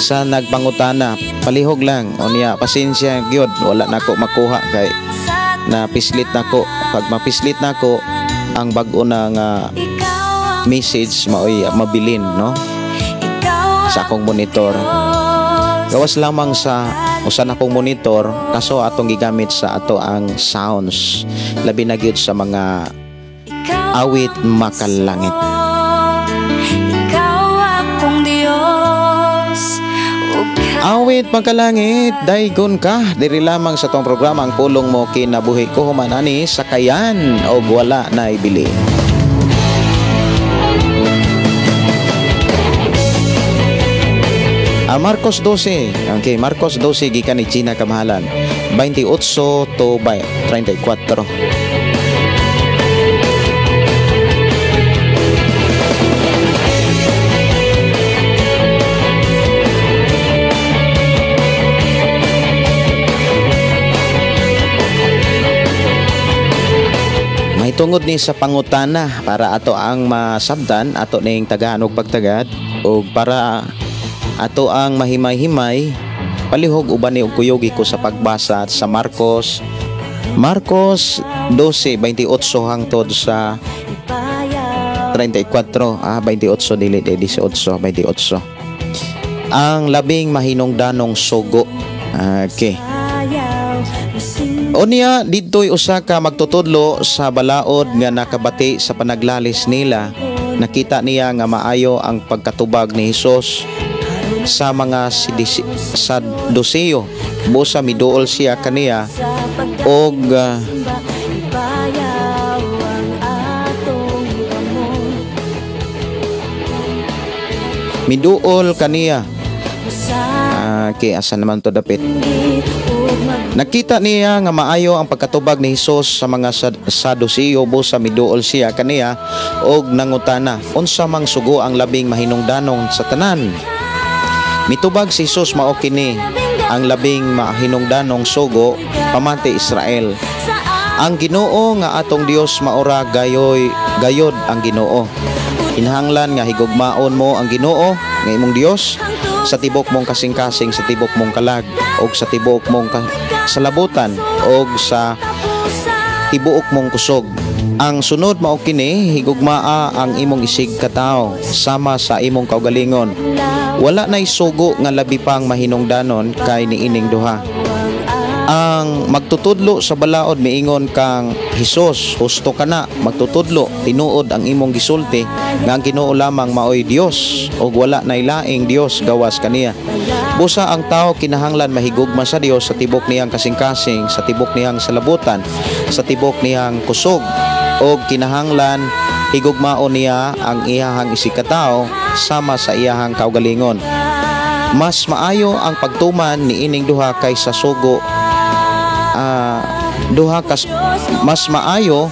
S3: sa nagpangutana. Palihog lang. Unya pasensya gyud, wala na ko makuha kay napislit nako. Pag mapislit nako ang bag-o na nga message, maoy mabilin, no, sa akong monitor. Gawas lamang sa usa na akong monitor, kaso atong gigamit sa ato ang sounds, labi na gyud sa mga awit makalangit.
S4: Ikaw akong Diyos ug
S3: Awit makalangit, daygon ka diri lamang sa tong programa, Ang Pulong Mo Kinabuhi Ko, human ani sakayan og wala na ibili. Marcos 12. Okay, Marcos 12 gikan ni Gina Kamahalan. 28 to 34. May tungod ni sa pangutana para ato ang masabdan, ato ning tagaan og pagtagad og para ato ang mahimay-himay. Palihog uban ni og kuyogi ko sa pagbasa sa Marcos 12:28 hangtod sa 34. 28 dili 18, 28. Ang labing mahinungdanong sugo. Okay. Unya didto'y usa ka magtutudlo sa balaod nga nakabati sa panaglalis nila. Nakita niya nga maayo ang pagkatubag ni Hesus sa mga Saduceo. Busa miduol siya kaniya og miduol kaniya. Okay, asa naman to dapit? Nakita niya nga maayo ang pagkatubag ni Hesus sa mga Saduceo, busa miduol siya kaniya og nangutana, unsa mang sugo ang labing mahinungdanong sa tanan? Mitubag si Hesus, mao kini ang labing mahinungdanong sugo, pamati Israel. Ang Ginoo nga atong Dios maora gayoy gayod ang Ginoo. Kinahanglan nga higugmaon mo ang Ginoo nga imong Dios sa tibok mong kasing-kasing, sa tibok mong kalag, og sa tibok mong salabutan, og sa tibuok mong kusog. Ang sunod mao kini, higugmaa ang imong isig katawo sama sa imong kaugalingon. Wala nay sugo nga labi pang mahinungdanon kay niining duha. Ang magtutudlo sa balaod miingon kang Hesus, husto ka na magtutudlo, tinuod ang imong gisulti nga ang Ginoo lamang maoy Dios ug wala nay laing Dios gawas kaniya. Busa ang tao kinahanglan mahigugma sa Dios sa tibok niyang kasing-kasing, sa tibok niyang salabutan, sa tibok niyang kusog, ug kinahanglan higugmaon niya ang iyahang isigkatawo sama sa iyahang kaugalingon. Mas maayo ang pagtuman niining duha kaysa sugo. Duha kas mas maayo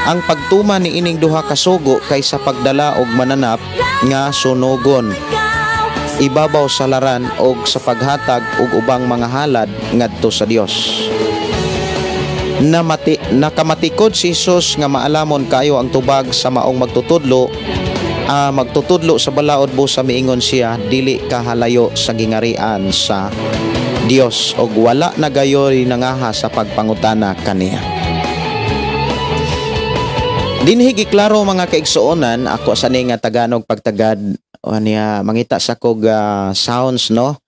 S3: ang pagtuman niining duha ka sugo kaysa pagdala og mananap nga sunugon ibabaw sa laran og sa paghatag og ubang mga halad ngadto sa Dios. Nakamatikod si Hesus nga maalamon kayo ang tubag sa maong magtutudlo sa balaod, busa miingon siya, dili kahalayo sa gingarian sa Dios, og wala na gayoy nangaha sa pagpangutana kaniya. Dinhi giklaro mga kaigsuonan, ako sa ni nga taganog pagtagad niya mangita sa kog sounds, no,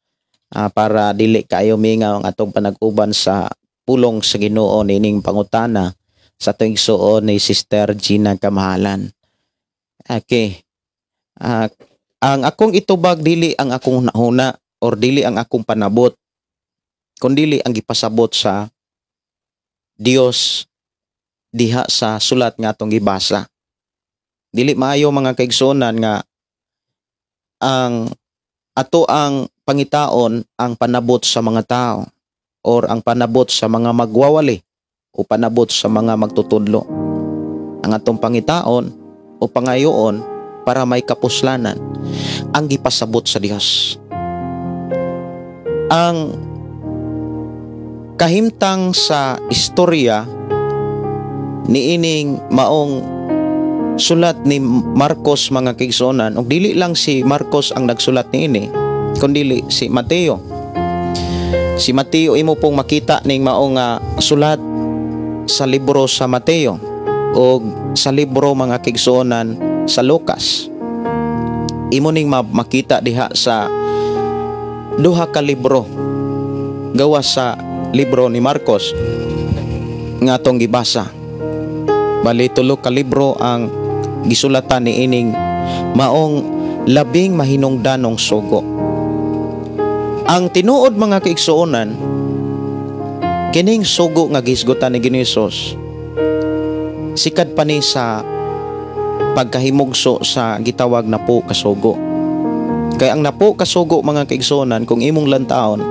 S3: para dili kaayo mingaw ang atong panag-uban sa pulong sa Ginoo nining pangutana sa atong igsuon ni Sister Gina Kamahalan. Okay. Ang akong itubag dili ang akong nahuna or dili ang akong panabot, kundili ang gipasabot sa Dios diha sa sulat nga atong gibasa. Dili maayo, mga kaigsuonan, nga ang ato ang pangitaon ang panabot sa mga tao or ang panabot sa mga magwawali o panabot sa mga magtutudlo. Ang atong pangitaon o pangayoon para may kapuslanan ang gipasabot sa Dios. Ang kahimtang sa istorya niining maong sulat ni Marcos, mga kaigsuonan, ug dili lang si Marcos ang nagsulat niini kundili si Mateo. Si Mateo, imo pong makita ning maong sulat sa libro sa Mateo o sa libro, mga kaigsuonan, sa Lucas. Imo ning makita diha sa duha ka libro gawas sa libro ni Marcos nga atong gibasa. Bali tulo ka libro ang gisulatan ni ining maong labing mahinungdanong sugo. Ang tinuod, mga kaigsuonan, kining sugo nga gihisgutan ni Ginoong Hesus sikad pa ni sa pagkahimugso sa gitawag napo ka sugo. Kay ang napo ka sugo, mga kaigsuonan, kung imong lantaon,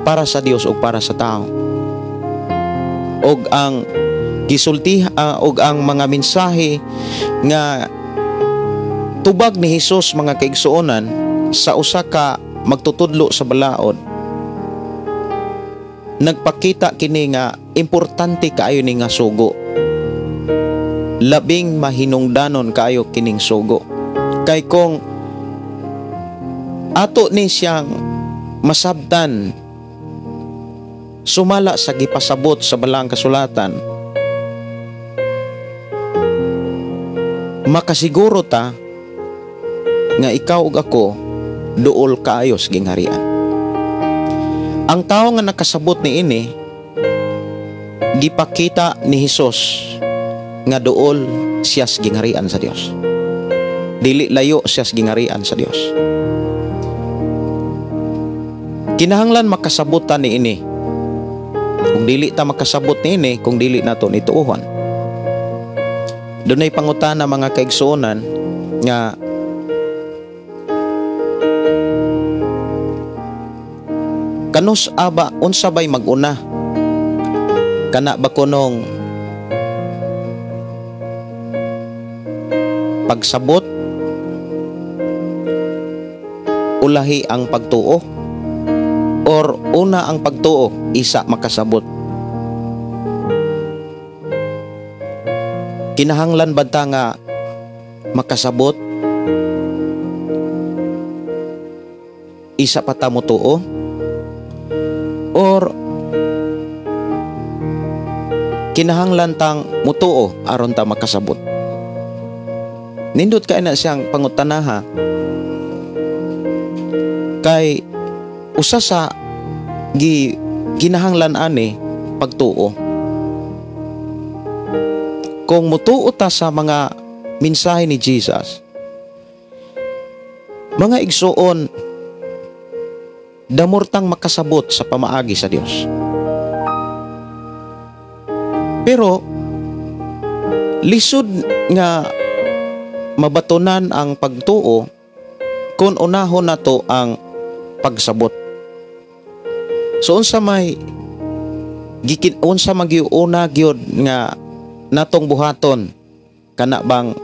S3: para sa Dios ug para sa tao. Og ang gisulti og ang mga mensahe nga tubag ni Hesus, mga kaigsuonan, sa usa ka magtutudlo sa balaod, nagpakita kini nga importante kaayo ni nga sugo, labing mahinungdanon kaayo kining sugo, kay kung ato ni siyang masabtan sumala sa gipasabot sa Balaang Kasulatan, makasiguro ta nga ikaw ug ako duol kaayo sa gingharian. Ang tawo nga nakasabot niini, gipakita ni Hesus nga duol siya sa gingharian sa Dios. Dili layo siya sa gingharian sa Dios. Kinahanglan makasabot ta niini. Kung dili ta makasabot niini, kung dili nato ni tuohan. Dunay pangutana, mga kaigsuonan, nga kanus aba, unsa bay mag-una, kana ba kunong pagsabot, ulahi ang pagtuo, or una ang pagtuo isa makasabot? Kinahanglan ba ta nga makasabot isa pa ta motuo, or kinahanglan tang mutuo aron ta makasabot? Nindot kay na siyang pangutanaha, kay usa sa gi ginahanglan ani pagtuo. Kung mutuo ta sa mga mensahe ni Jesus, mga igsuon, damor tang makasabot sa pamaagi sa Dios. Pero lisod nga mabatunan ang pagtuo kung unahon nato ang pagsabot. So unsa may gikin unsa magiuna gyud nga natong buhaton, kana bang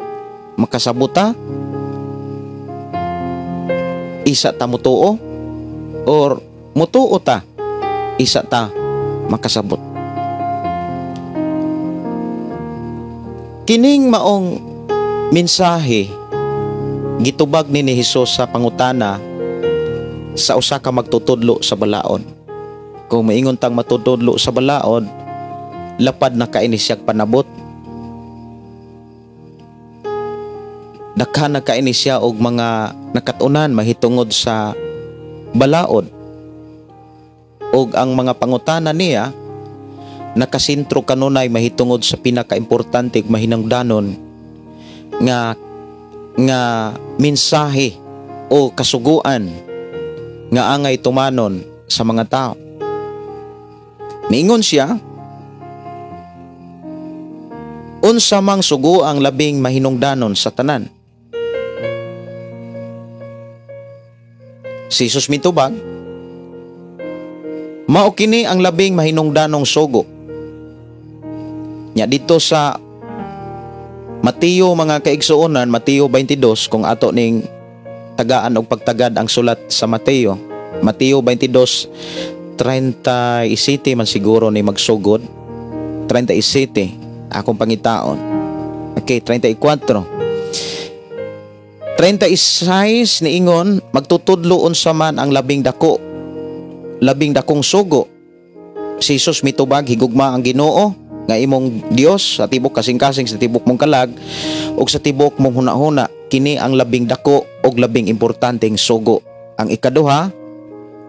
S3: makasabot ta isa ta mutuo, or mutuo ta isa ta makasabot? Kining maong mensahe gitubag ni Hesus sa pangutana sa usa ka magtutudlo sa balaod. Kung maingon tang matutudlo sa balaod, lapad na kaini siyag panabot. Daghan na kaini siya og mga nakatunan mahitungod sa balaod. Og ang mga pangutana niya nakasentro kanunay mahitungod sa pinakaimportante ug mahinungdanon nga nga mensahe o kasuguan nga angay tumanon sa mga tao. Niingon siya, Unsa mang sugo ang labing mahinungdanon sa tanan? Si Jesus mitubag, mao kini ang labing mahinungdanong sugo. Nya dito sa Mateo mga kaigsuonan, Mateo 22, kung ato ning tagaan og pagtagad ang sulat sa Mateo, Mateo 22:37 man siguro ni magsugod. 37 akong pangitaon. Okay, 34. 36 niingon, magtutudlo unsa man ang labing dako, labing dakong sugo. Si Jesus mitubag, higugma ang Ginoo nga imong Dios sa tibok kasing-kasing, sa tibok mong kalag ug sa tibok mong hunahuna. Kini ang labing dako ug labing importanteng sugo. Ang ikaduha,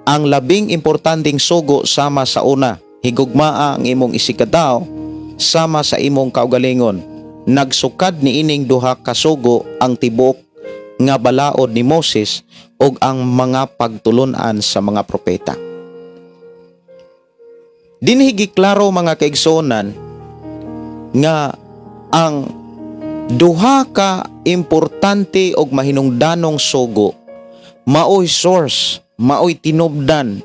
S3: ang labing importanteng sugo sama sa una, higugmaa ang imong isigkatawo sama sa imong kaugalingon. Nagsukad niining duha ka sugo ang tibok nga balaod ni Moses ug ang mga pagtulun-an sa mga propeta. Dinhi giklaro mga kaigsuonan nga ang duha ka importante og mahinungdanong sugo maoy source, maoy tinubdan,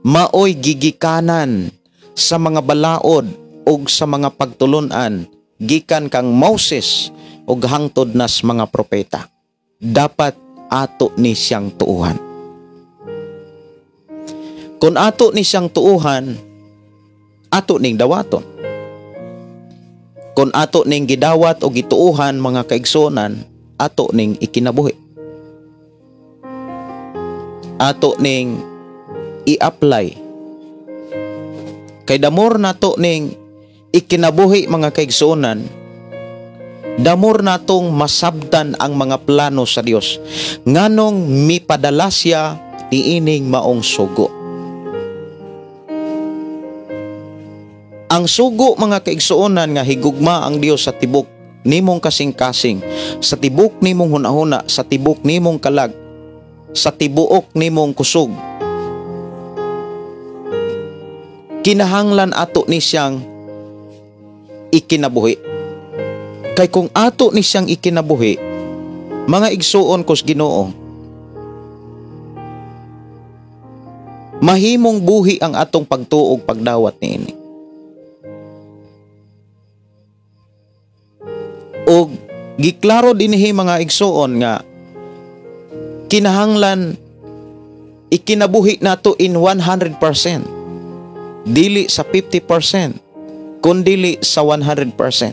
S3: maoy gigikanan sa mga balaod og sa mga pagtulun-an gikan kang Moses og hangtod nas mga propeta. Dapat ato ni siyang tuuhan. Kung ato ni siyang tuuhan, ato ning dawaton. Kung ato ning gidawat o gituuhan mga kaigsuonan, ato ning ikinabuhi. Ato ning i-apply. Kay damor nato ning ikinabuhi mga kaigsuonan, damor natong masabtan ang mga plano sa Dios. Nganong mipadala siya niining maong sugo. Ang sugo mga kaigsuonan nga higugma ang Dios sa tibok nimong kasing-kasing, sa tibok nimong hunahuna, sa tibok nimong kalag, sa tibuok nimong kusog. Kinahanglan ato ni siyang ikinabuhi. Kay kung ato ni siyang ikinabuhi, mga igsuon kos Ginoo, mahimong buhi ang atong pagtuog pagdawat niini. Og giklaro dinhi mga igsuon nga kinahanglan ikinabuhi nato in 100%, dili sa 50%, kundili sa 100%.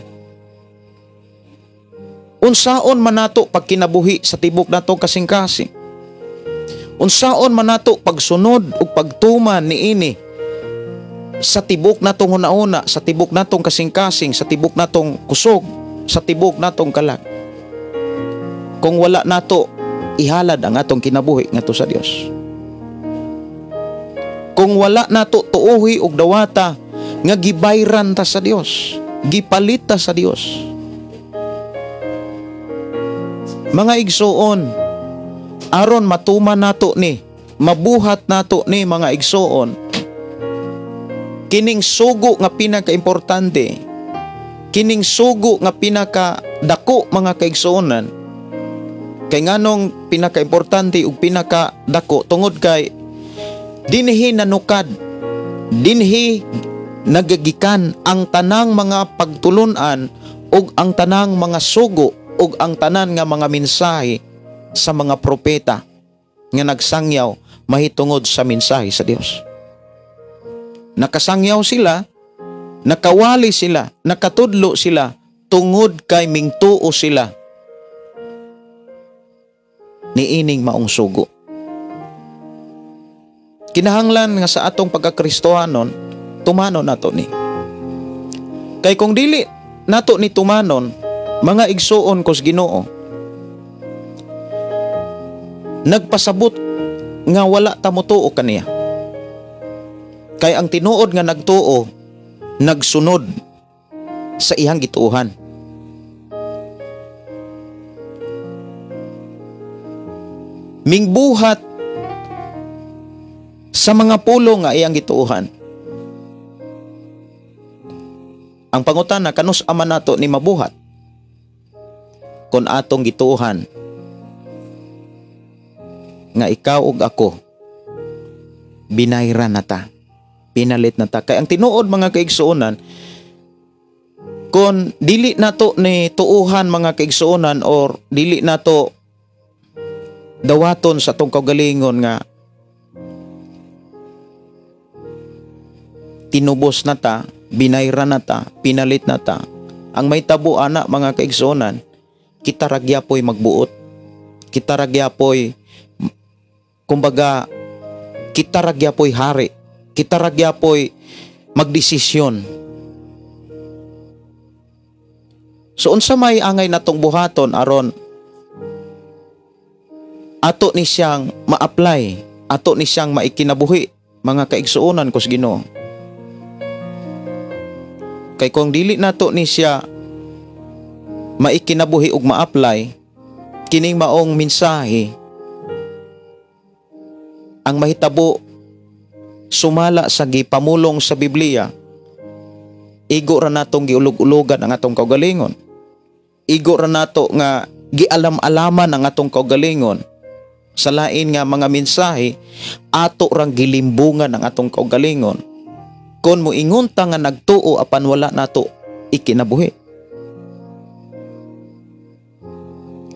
S3: Unsaon man nato pagkinabuhi sa tibok natong kasing-kasing? Unsaon man nato pagsunod ug pagtuman niini sa tibok natong hunahuna, sa tibok natong kasing-kasing, sa tibok natong kusog, sa tibok natong kalag, kung wala nato ihalad ang atong kinabuhi ngadto sa Dios? Kung wala nato tuohi og dawata nga gibayran ta sa Dios, gipalit ta sa Dios. Mga igsuon, aron matuman nato ni, mabuhat nato ni mga igsuon, kining sugo nga pinakaimportante, kining sugo nga pinakadako mga kaigsuonan. Kay nganong pinakaimportante ug pinakadako? Tungod kay dinhi nanukad, dinhi nagagikan ang tanang mga pagtulun-an ug ang tanang mga sugo ug ang tanan nga mga mensahe sa mga propeta nga nagsangyaw mahitungod sa mensahe sa Dios. Nakasangyaw sila, nakawali sila, nakatudlo sila tungod kay mingtuo sila niining maong sugo. Kinahanglan nga sa atong pagkakristohanon, tumanon nato ni. Kay kung dili nato ni tumanon, mga igsuon kos Ginoo, nagpasabot nga wala ta motuo kaniya. Kay ang tinuod nga nagtuo, nagsunod sa iyang gituohan. Mingbuhat sa mga pulong nga iyang gituohan. Ang pangutana, kanus ama nato ni mabuhat? Kung atong gituohan nga ikaw ug ako binayran na ta, pinalit na ta. Kay ang tinuod mga kaigsuonan, kung dili nato ni tuuhan mga kaigsuonan or dili nato dawaton sa atong kaugalingon nga tinubos na ta, binayran na ta, pinalit na ta, ang may tabo ana mga kaigsuonan, kita ragyapoy magbuot, kita ragyapoy, kumbaga kita ragyapoy hari, kita ragyapoy magdesisyon. So unsa may angay natong buhaton aron ato ni siyang ma-apply, ato ni siyang maikinabuhi mga kaigsuonan ko sa Ginoo. Kay kung dili nato ni siya maikinabuhi ug ma-apply kining maong mensahe, ang mahitabo sumala sa gipamulong sa Biblia, igo ra natong giulog-ulogan ang atong kaugalingon. Igo ra nato nga gialam-alaman ang atong kaugalingon. Sa lain nga mga mensahe, ato rang gilimbungan ang atong kaugalingon. Kon moingon ta nga nagtuo apan wala nato ikinabuhi.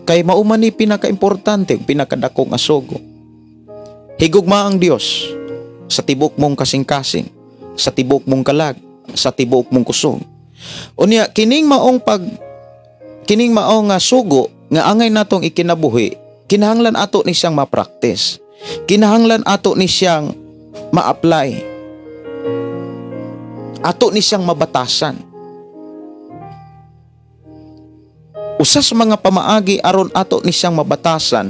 S3: Kay mao man ni pinakaimportante, pinakadakong asugo. Higugma ang Dios sa tibok mong kasing-kasing, sa tibok mong kalag, sa tibuok mong kusog. Unya kining maong sugo nga angay natong ikinabuhi, kinahanglan ato ni siyang ma-practice. Kinahanglan ato ni siyang ma-apply. Ato ni siyang mabatasan. Usa sa mga pamaagi aron ato ni siyang mabatasan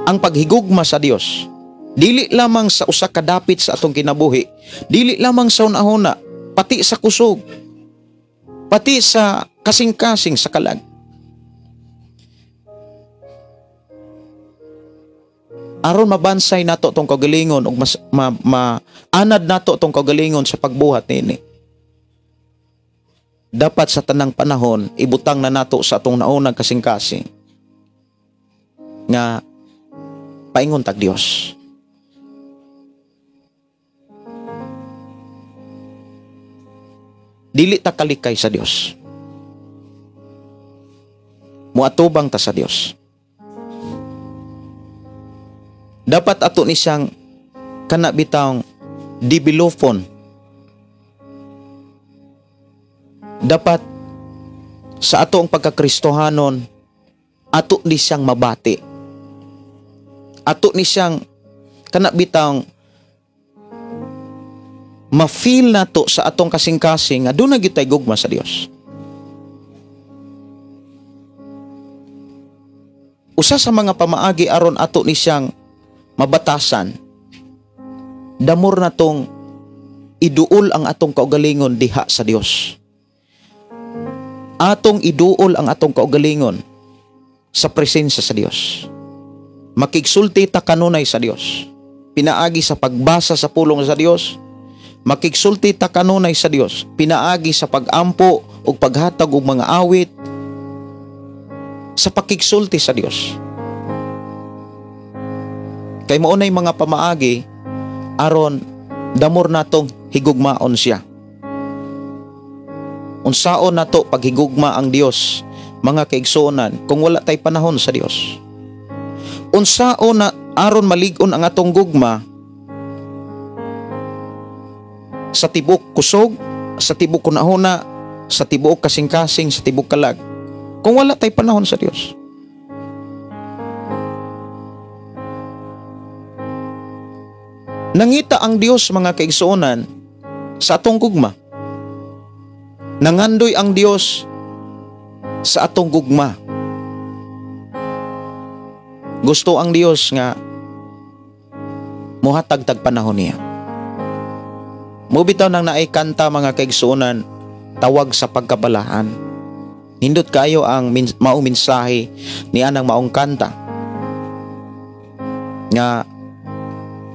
S3: ang paghigugma sa Dios. Dili lamang sa usa ka dapit sa atong kinabuhi, dili lamang sa unahuna, pati sa kusog, pati sa kasing-kasing sa kalag. Aron mabansay nato tong kaugalingon ug mas maanad nato tong kaugalingon sa pagbuhat niini. Dapat sa tanang panahon ibutang na nato sa atong naunang kasing-kasing nga paingon tag Dios. Dili ta kalikay sa Dios. Muatubang ta sa Dios. Dapat ato ni siyang kana bitawng developon. Dapat sa ato ang pagkakristohanon, ato ni siyang mabati. Ato ni siyang kana bitawng ma-feel nato sa atong kasing-kasing nga doon na gyud tay gugma sa Dios. Usa sa mga pamaagi aron ato ni siyang mabatasan, damor natong iduol ang atong kaugalingon diha sa Dios. Atong iduol ang atong kaugalingon sa presensya sa Dios. Makigsulti ta kanunay sa Dios. Pinaagi sa pagbasa sa pulong sa Dios. Makigsulti ta kanunay sa Dios. Pinaagi sa pagampo ug paghatag og mga awit, sa pakigsulti sa Dios. Kay mao nay mga pamaagi aron damor natong higugmaon siya. Unsaon nato paghigugma ang Dios, mga kaigsuonan, kung wala tay panahon sa Dios? Unsaon na aron malig-on ang atong gugma sa tibok kusog, sa tibok kunahuna, sa tibok kasing-kasing, sa tibok kalag, kung wala tay panahon sa Dios? Nangita ang Dios, mga kaigsuonan, sa atong gugma. Nangandoy ang Dios sa atong gugma. Gusto ang Dios nga muhatag tag panahon niya. Mubitaw nang naay kanta, mga kaigsuonan, tawag sa pagkabalaan. Nindot kayo ang maong mensahe ni anang maong kanta nga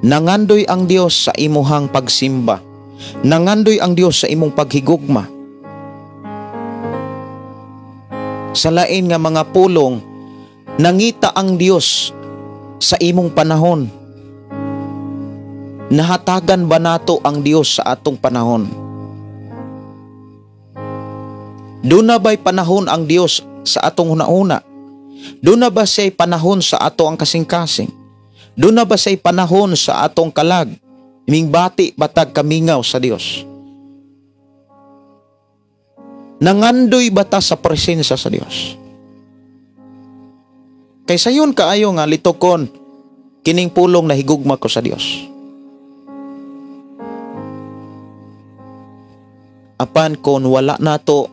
S3: nangandoy ang Dios sa imuhang pagsimba. Nangandoy ang Dios sa imong paghigugma. Sa lain nga mga pulong, nangita ang Dios sa imong panahon. Nahatagan ba nato ang Dios sa atong panahon? Duna ba'y panahon ang Dios sa atong hunahuna? Duna ba siya'y panahon sa ato ang kasing-kasing? Duna ba siya'y panahon sa atong kalag? Mingbati batag kamingaw sa Dios? Nangandoy bata sa presensya sa Dios? Kay sayon kaayo nga litokon kining pulong na higugma ko sa Dios. Apan kon wala nato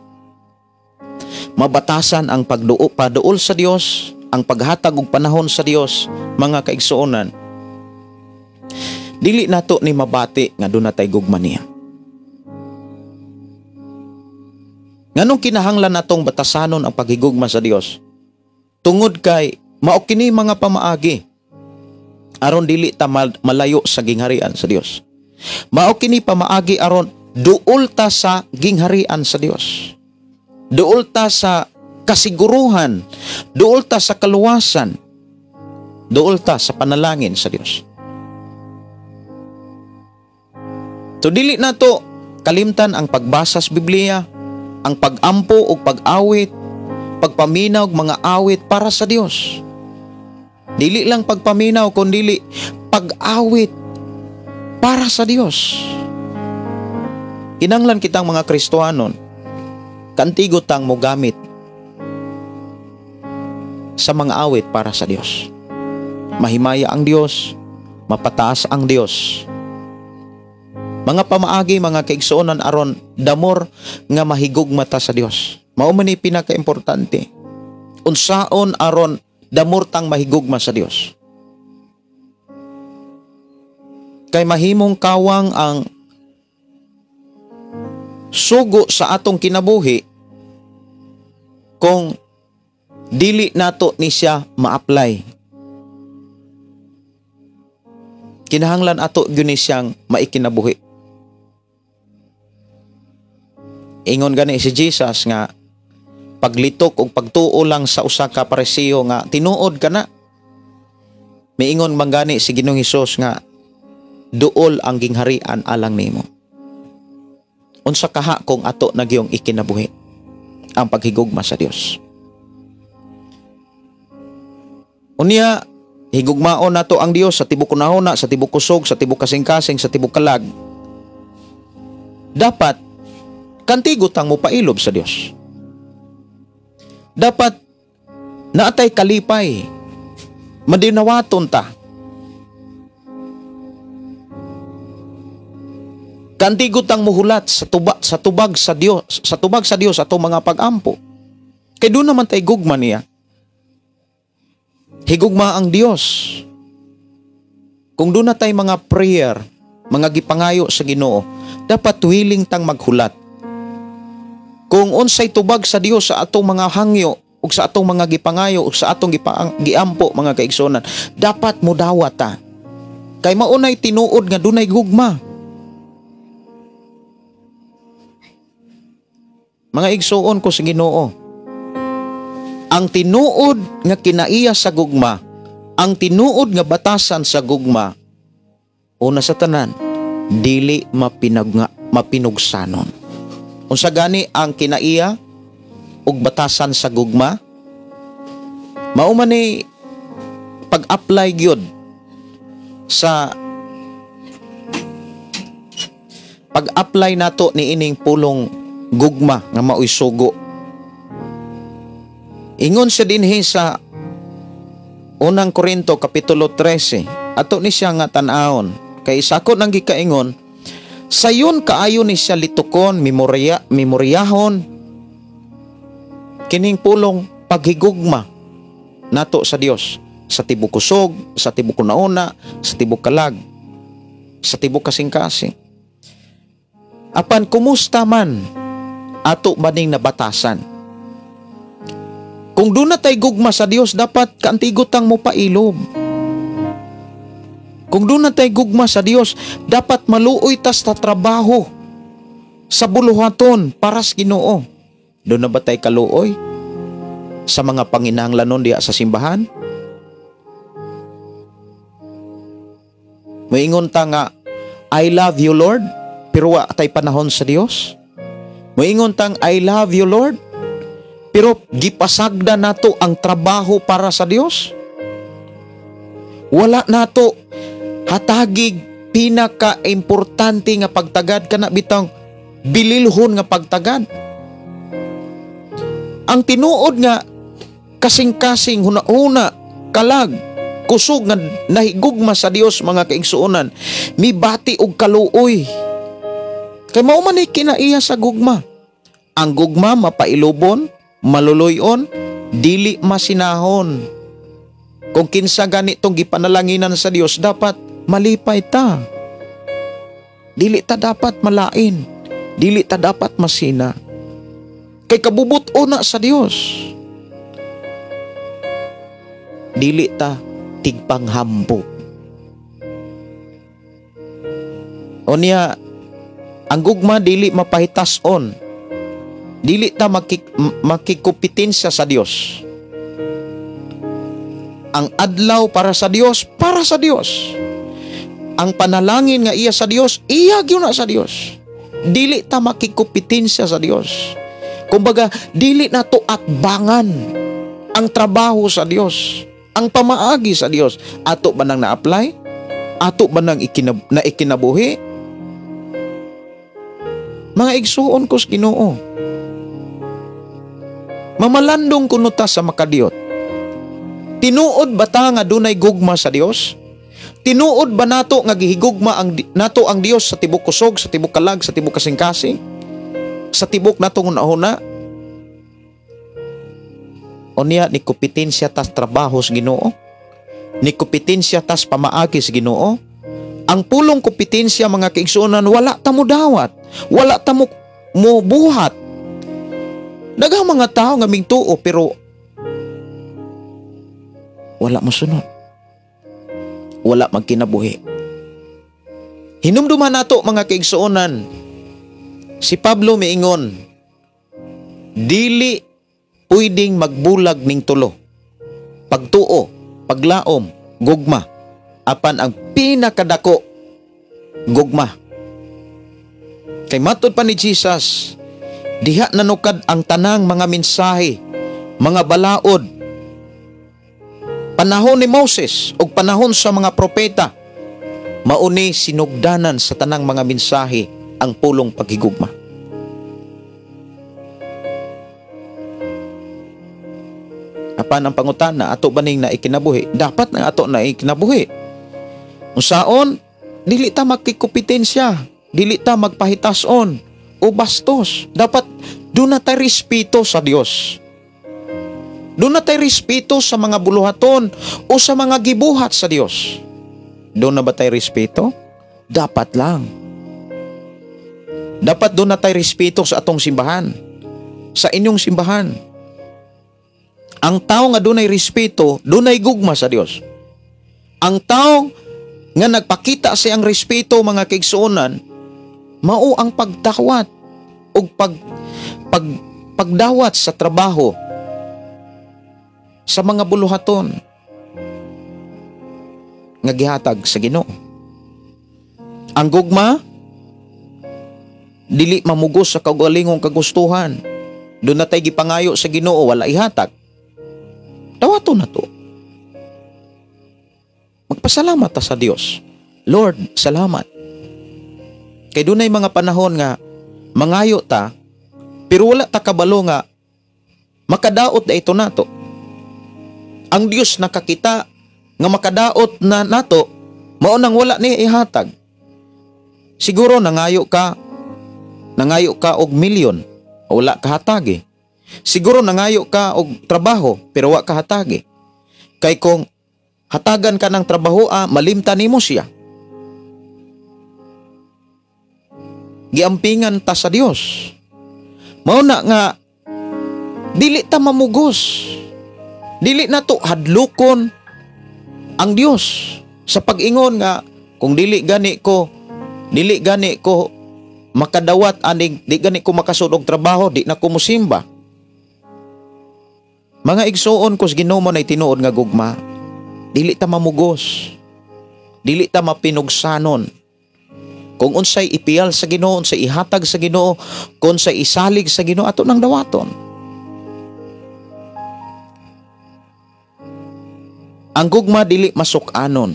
S3: mabatasan ang pagduol sa Dios, ang paghatag og panahon sa Dios, mga kaigsuonan, dili nato ni mabati nga duna tay gugma niya. Nganong kinahanglan natong batasanon ang paghigugma sa Dios? Tungod kay mao kini mga pamaagi aron dili ta malayo sa gingharian sa Dios. Mao kini pamaagi aron duol ta sa gingharian sa Dios. Duol ta sa kasiguruhan, duol ta sa kaluwasan, duol ta sa panalangin sa Dios. So dili nato kalimtan ang pagbasa sa Biblia, ang pag-ampo o pag-awit, pagpaminaw og mga awit para sa Dios. Dili lang pagpaminaw kundi pag-awit para sa Dios. Kinanglan kitang mga Kristohanon, kantigo tang mogamit sa mga awit para sa Dios. Mahimaya ang Dios, mapataas ang Dios. Mga pamaagi, mga kaigsuonan aron damor nga mahigugma ta sa Dios. Mao man ni pinakaimportante. Unsaon aron damor tang mahigugma sa Dios. Kay mahimong kawang ang sugo sa atong kinabuhi kung dili nato ni siya ma-apply. Kinahanglan ato gyud ni siyang maikinabuhi. Ingon gani si Jesus nga paglitok og pagtuo lang sa usa ka Parisiyo nga tinuod kana. Miingon man gani si Ginoong Hesus nga duol ang gingharian alang nimo. Unsa kaha kung ato nagyong ikinabuhi ang paghigugma sa Dios. Unya higugmaon nato ang Dios sa tibok kunahuna, sa tibok kusog, sa tibok kasing-kasing, sa tibok kalag. Dapat kantigo tang mopailob sa Dios. Dapat naatay kalipay, madinawaton ta. Kantigo tang muhulat sa tubag sa Dios, sa tubag sa Dios atong mga pag-ampo. Kay doon naman tay gugma niya. Higugma ang Dios. Kung doon na tay mga prayer, mga gipangayo sa Ginoo, dapat willing tang maghulat. Kung unsay tubag sa Dios sa atong mga hangyo ug sa atong mga gipangayo ug sa atong giampo mga kaigsuonan, dapat modawat ta. Kay maunay tinuod nga dunay gugma. Mga igsuon ko sa Ginoo, ang tinuod nga kinaiya sa gugma, ang tinuod nga batasan sa gugma, una sa tanan, dili mapinugsanon. Unsa gani ang kinaiya ug batasan sa gugma? Mao man ni pag-apply gyud sa pag-apply nato niining pulong gugma nga maoy sugo. Ingon siya dinhi sa Unang Korinto kapitulo 13. Ato ni siya nga tan-awon kay sako nang gikaingon, sayon kaayo ni siya litukon, memoryahon kining pulong paghigugma nato sa Dios sa tibok kusog, sa tibok kunauna, sa tibok kalag, sa tibok kasing-kasing. Apan kumusta man ato maning nabatasan? Kung doon na tay gugma sa Dios, dapat kaantigotang mo pailob. Kung doon na tay gugma sa Dios, dapat maluoy tas ta trabaho sa buluhaton para sa Ginoo. Doon na ba tay kaluoy? Sa mga panginahanglanon diha sa simbahan? Moingon ta nga, I love you Lord, pero wa tay panahon sa Dios. Moingon tang I love you Lord, pero gipasagda nato ang trabaho para sa Dios. Wala nato hatagig pinaka-importante nga pagtagad kana bitang bililhon nga pagtagad. Ang tinuod nga kasing-kasing huna-huna kalag kusog nga nahigugma sa Dios mga kaigsuonan, mibati og kaluoy. Kay mao man ni kinaiya sa gugma. Ang gugma mapailubon, maluloyon, dili masinahon. Kung kinsa ganitong gipanalanginan sa Dios, dapat malipay ta. Dili ta dapat malain, dili ta dapat masina. Kay kabubut-on na sa Dios. Dili ta tigpanghambog. O niya, ang gugma dili mapahitason. Dili ta makikupitensya sa Dios. Ang adlaw para sa Dios, para sa Dios. Ang panalangin nga iya sa Dios, iya gyud na sa Dios. Dili ta makikupitensya sa Dios. Kumbaga, dili nato atbangan ang trabaho sa Dios, ang pamaagi sa Dios. Ato ba nang na-apply? Ato ba nang naikinabuhi? Mga igsuon ko sa Ginoo, mamalandong kuno ta sa makadiyot. Tinuod ba ta nga dunay gugma sa Dios? Tinuod ba nato nga gihigugma ang nato ang Dios sa tibok kusog, sa tibok kalag, sa tibok kasing-kasing, sa tibok natong hunahuna? O niya, ni kompetensya tas trabaho sa Ginoo, ni kompetensya tas pamaagi sa Ginoo. Ang pulong kompetensya mga kaigsuonan, wala ta mo dawat, wala ta mo buhat. Daghang mga tao nga mingtuo pero wala mo sunod, wala magkinabuhi. Hinumduman nato mga kaigsuonan, si Pablo miingon, dili pwedeng magbulag ning tulo: pagtuo, paglaom, gugma. Apan ang pinakadako, gugma. Kay matud pa ni Jesus, diha nanukad ang tanang mga mensahe, mga balaod. Panahon ni Moses ug panahon sa mga propeta, mauni sinugdanan sa tanang mga mensahe ang pulong paghigugma. Apan ang pangutana, ato ba ning naikinabuhi? Dapat na ato naikinabuhi. Unsaon, dili ta magkikumpetensya, dili ta magpahitason o bastos. Dapat doon na tayo respeto sa Dios. Doon na tayo respeto sa mga buluhaton o sa mga gibuhat sa Dios. Doon na ba tayo respeto? Dapat lang. Dapat doon na tayo respeto sa atong simbahan, sa inyong simbahan. Ang tao nga dunay respeto, dunay gugma sa Dios. Ang tao nga nagpakita siyang respeto mga kaigsuonan, mao ang pagdawat o pagdawat sa trabaho sa mga buluhaton nga gihatag sa Ginoo. Ang gugma dili mamugos sa kaugalingong kagustuhan. Doon na tayo gipangayo sa Ginoo, wala ihatag. Dawato na to. Magpasalamat ta sa Dios. Lord, salamat. Kay dunay mga panahon nga mangayo ta, pero wala ta kabalo nga makadaot na ito nato. Ang Dios nakakita nga makadaot na nato, mao nang wala niya ihatag. Siguro nangayo ka og milyon, wala ka hatagi. Siguro nangayo ka og trabaho, pero wa ka hatagi. Kay kung hatagan ka ng trabaho, malimta nimo siya. Giampingan ta sa Dios. Mao na nga dili ta mamugos. Dili na to hadlokon ang Dios sa pag-ingon nga kung dili gani ko makadawat aning di gani ko makasud og trabaho, di na ko mosimba. Mga igsuon kus Ginoo mo nay tinuod nga gugma, dili ta mamugos, dili ta mapinugsanon. Kung unsay ipiyal sa Ginoo, unsay ihatag sa Ginoo, kung unsay isalig sa Ginoo, ato nang dawaton. Ang gugma dili masuk-anon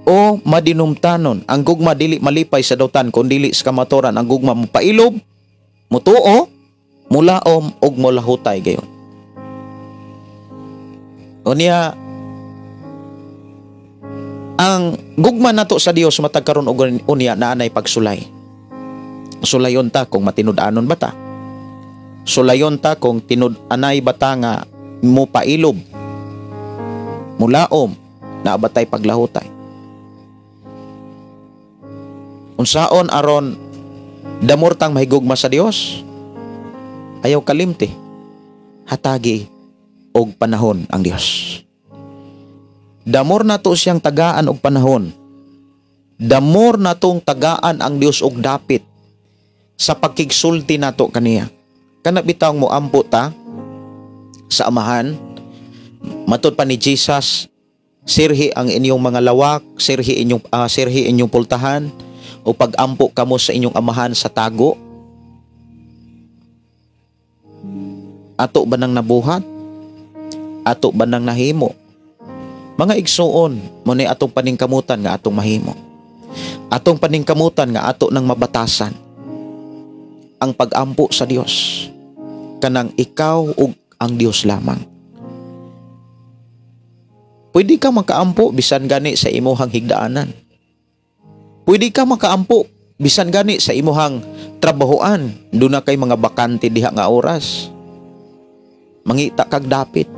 S3: o madinumtanon. Ang gugma dili malipay sa dautan kun dili sa kamatuoran. Ang gugma mopailob, mutuo, mulaom ug molahutay gayon. Unya, ang gugma nato sa Dios matag karon og unya naanay pagsulay. Sulayon ta kung matinud-anon ba ta. Sulayon ta kung tinud-anay ba ta nga mopailob, mulaom, naa ba tay paglahutay. Unsaon aron damor tang mahigugma sa Dios? Ayaw kalimti, hatagi og panahon ang Dios. Damor nato siyang tagaan og panahon. Damor natong tagaan ang Dios og dapit sa pagkigsulti nato kaniya. Kana bitawng moampo ta sa Amahan, matud pa ni Jesus, sirhi ang inyong mga lawak, sirhi inyong pultahan, o pag-ampo kamo sa inyong Amahan sa tago. Ato ba nang nabuhat? Ato ba nang nahimo? Mga igsuon, mo ni atong paningkamutan nga atong mahimo. Atong paningkamutan nga ato nang mabatasan ang pag-ampo sa Dios. Kanang ikaw ug ang Dios lamang. Pwede ka makaampo bisan gani sa imuhang higdaanan. Pwede ka makaampo bisan gani sa imuhang trabahoan. Doon na kay mga bakante diha nga oras. Mangita kag dapit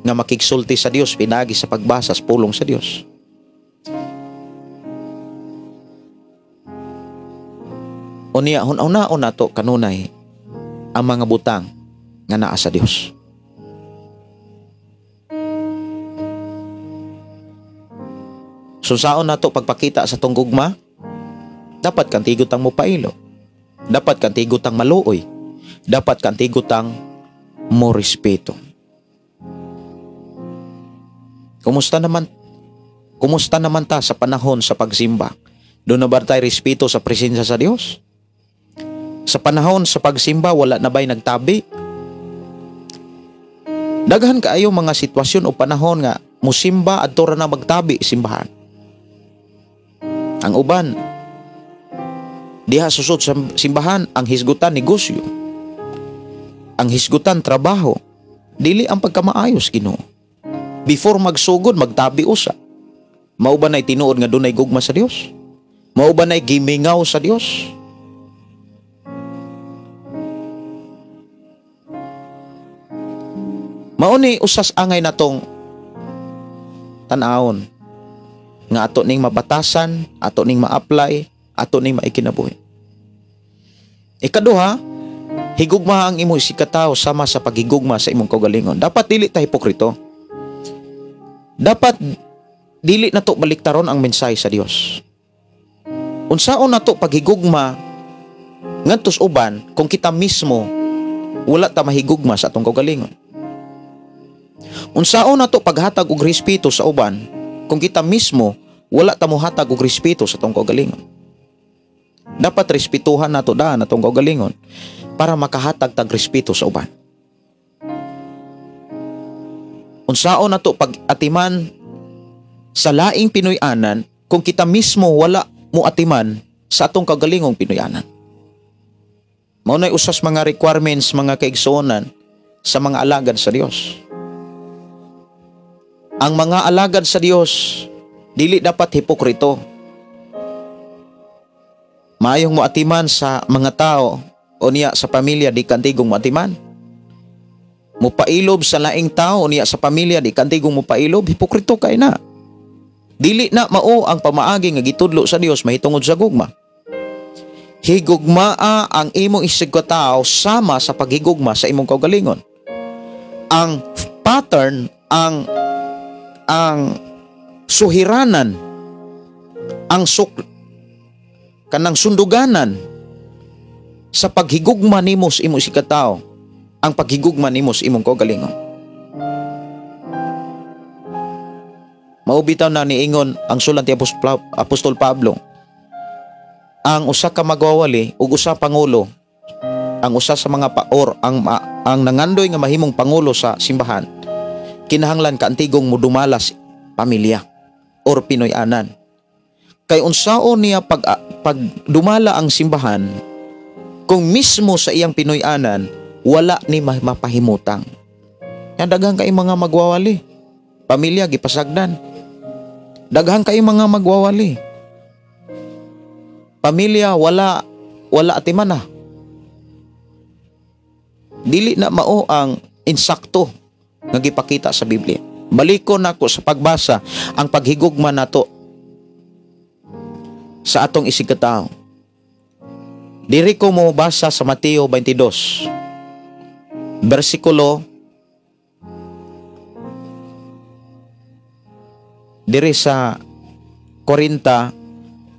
S3: nga makigsulti sa Dios pinagi sa pagbasa sa pulong sa Dios. Unya hun-unaon nato kanunay ang mga butang nga naa sa Dios. Sunsaon nato pagpakita sa tong gugma? Dapat kantigo tang mopailo. Dapat kantigo tang maluoy. Dapat kantigo tang mo respeto. Kumusta naman ta sa panahon sa pagsimba? Doon na ba tayo respeto sa presensya sa Dios? Sa panahon sa pagsimba, wala na ba'y nagtabi? Daghan kaayo mga sitwasyon o panahon nga musimba adto ra na magtabi simbahan. Ang uban diha susod sa simbahan, ang hisgutan negosyo, ang hisgutan trabaho, dili ang pagkamaayos Ginoo. Before magsugod, magtabi usa. Mao ba nay tinuod nga dunay gugma sa Dios? Mao ba nay gimingaw sa Dios? Mao ni usas angay natong tan-awon nga ato ning mabatasan, ato ning ma-apply, ato ning maikinabuhi. Ikaduha, higugma ang imong isigkatawo sama sa paghigugma sa imong kaugalingon. Dapat dili ta hipokrito. Dapat dili nato baliktaron ang mensahe sa Dios. Unsaon nato paghigugma ngadto sa uban kung kita mismo wala ta mahigugma sa atong kaugalingon? Unsaon nato paghatag og respeto sa uban kung kita mismo wala ta mohatag og respeto sa atong kaugalingon? Dapat respetuhan nato daan atong kaugalingon para makahatag tag respeto sa uban. Unsaon nato pag-atiman sa laing Pinoy-anan kung kita mismo wala moatiman sa atong kagalingong Pinoy-anan? Mao nay usas mga requirements, mga kaigsuonan sa mga alagad sa Dios. Ang mga alagad sa Dios dili dapat hipokrito. Maayong moatiman sa mga tao o niya sa pamilya, di kantigong moatiman. Mupailob sa laing tao niya sa pamilya, di kantigong mupailob, hipokrito kay na. Dili na mao ang pamaagi nga gitudlo sa Dios mahitungod sa gugma. Higugmaa ang imong isigkatawo sama sa paghigugma sa imong kaugalingon. Ang pattern, ang suhiranan, ang kanang sunduganan sa paghigugma nimo sa imong isigkatawo, ang paghigugma nimo sa imong kaugalingon. Mao bitaw na niingon ang sulat ni Apostol Pablo, ang usa ka magwawali ug usa pangulo, ang usa sa mga paor, ang nangandoy nga mahimong pangulo sa simbahan, kinahanglan kaantigong mudumalas pamilya or Pinoy-anan. Kay unsaon niya pagdumala ang simbahan kung mismo sa iyang Pinoy-anan wala ni mapahimutang. Yan, daghan kay mga magwawali, pamilya gipasagdan. Daghan kay mga magwawali, pamilya wala atiman na. Dili na mao ang insakto nga gipakita sa Biblia. Balikon nako sa pagbasa ang paghigugma nato sa atong isigkatawo. Diri ko mo basa sa Mateo 22 bersikulo diri sa 40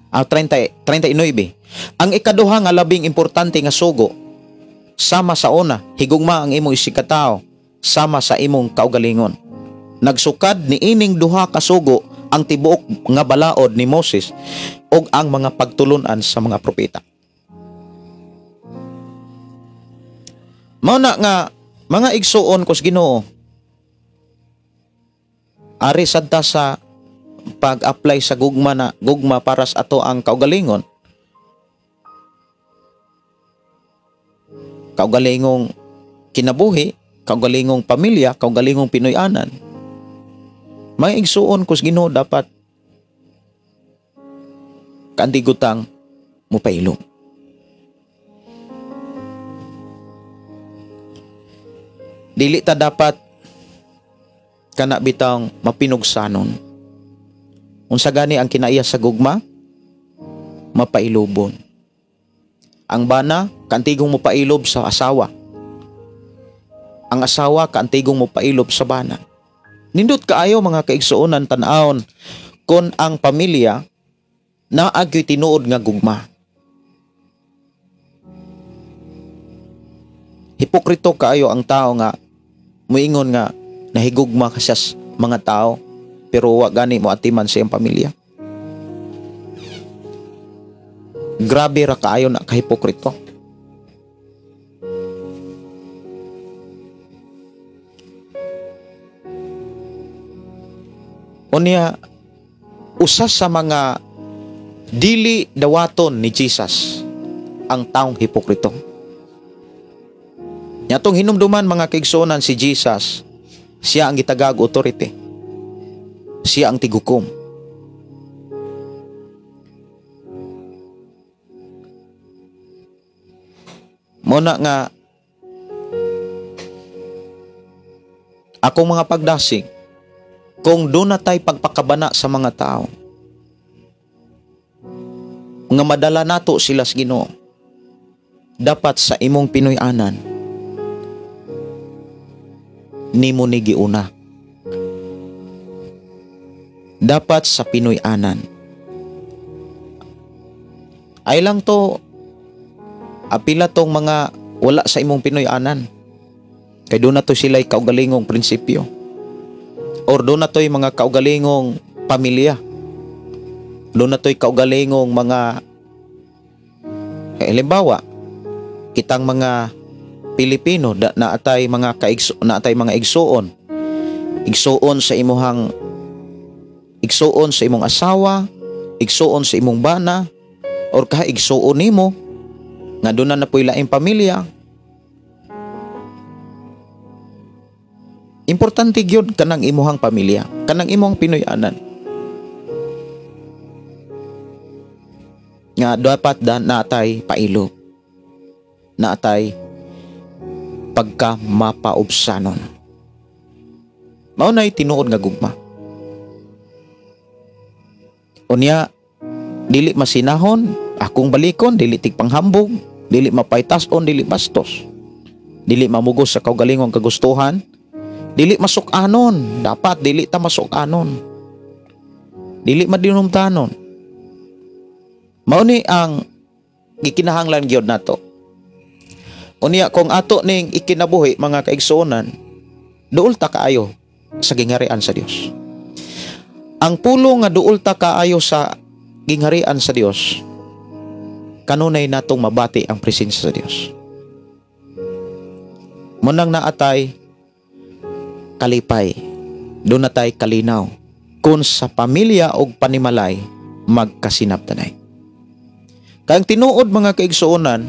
S3: 39. Ang ikaduha nga labing importante nga sugo sama sa una, higugma ang imong isigkatawo sama sa imong kaugalingon. Nagsukad ni ining duha ka sugo ang tibuok nga balaod ni Moses ug ang mga pagtulunan sa mga propeta. Mao na nga mga igsuon ko sa Ginoo, ari sadta sa pag-apply sa gugma na gugma para sa ato ang kaugalingon. Kaugalingong kinabuhi, kaugalingong pamilya, kaugalingong Pinoy-anan. Mga igsuon ko sa Ginoo, dapat kaandigutang mupailong. Dili ta dapat kana bitang mapinugsanon. Unsa gani ang kinaiya sa gugma? Mapailobon. Ang bana, kaantigong mupailob sa asawa. Ang asawa, kaantigong mupailob sa bana. Nindot kaayo mga kaigsuonan tan-awon kon ang pamilya naagyoy tinuod nga gugma. Hipokrito kaayo ang tao nga muingon nga nahigugma ka siya mga tao pero wa gani mo atiman sa iyang pamilya. Grabe ra kaayo na kahipokrito. Unya, usa sa mga dili dawaton ni Jesus ang taong hipokrito. Nyatong hinumduman mga kaigsuonan, si Jesus, siya ang gitagag authority. Siya ang tigukom. Muna nga akong mga pagdasig, kung doon na tayo pagpakabana sa mga tao nga madala nato sila sa Ginoo, dapat sa imong Pinoy-anan nimo ni giuna. Dapat sa Pinoy-anan. Ay lang to, apila tong mga wala sa imong Pinoy-anan. Kay doon na to sila'y kaugalingong prinsipyo. Or doon na to'y mga kaugalingong pamilya. Doon na to'y kaugalingong mga, halimbawa, kitang mga Pilipino naatay mga naatay mga igsuon. Igsuon sa imuhang, igsuon sa imong asawa, igsuon sa imong bana, or kaha igsuon nimo nga doon na napoy laing pamilya. Importante gyud kanang imuhang pamilya, kanang imong Pinoy-anan. Nga dapat naatay pailo, naatay pagka mapaubsanon. Mao na'y tinuod nga gugma. Unya, dili masinahon, akong balikon, dili tigpanghambog, dili mapaytason, dili bastos, dili mamugos sa kaugalingong kagustuhan, dili masuk-anon. Dapat dili ta masuk-anon, dili madinumtanon. Mao ni ang gikinahanglan gyud nato. Unya kung ato ning ikinabuhi, mga kaigsuonan, duol ta kaayo sa gingharian sa Dios. Ang pulong nga duol ta kaayo sa gingharian sa Dios, kanunay natong mabati ang presensya sa Dios. Munang naatay kalipay, doon natay kalinaw. Kung sa pamilya o panimalay, magkasinabtanay. Kaya ang tinuod, mga kaigsuonan,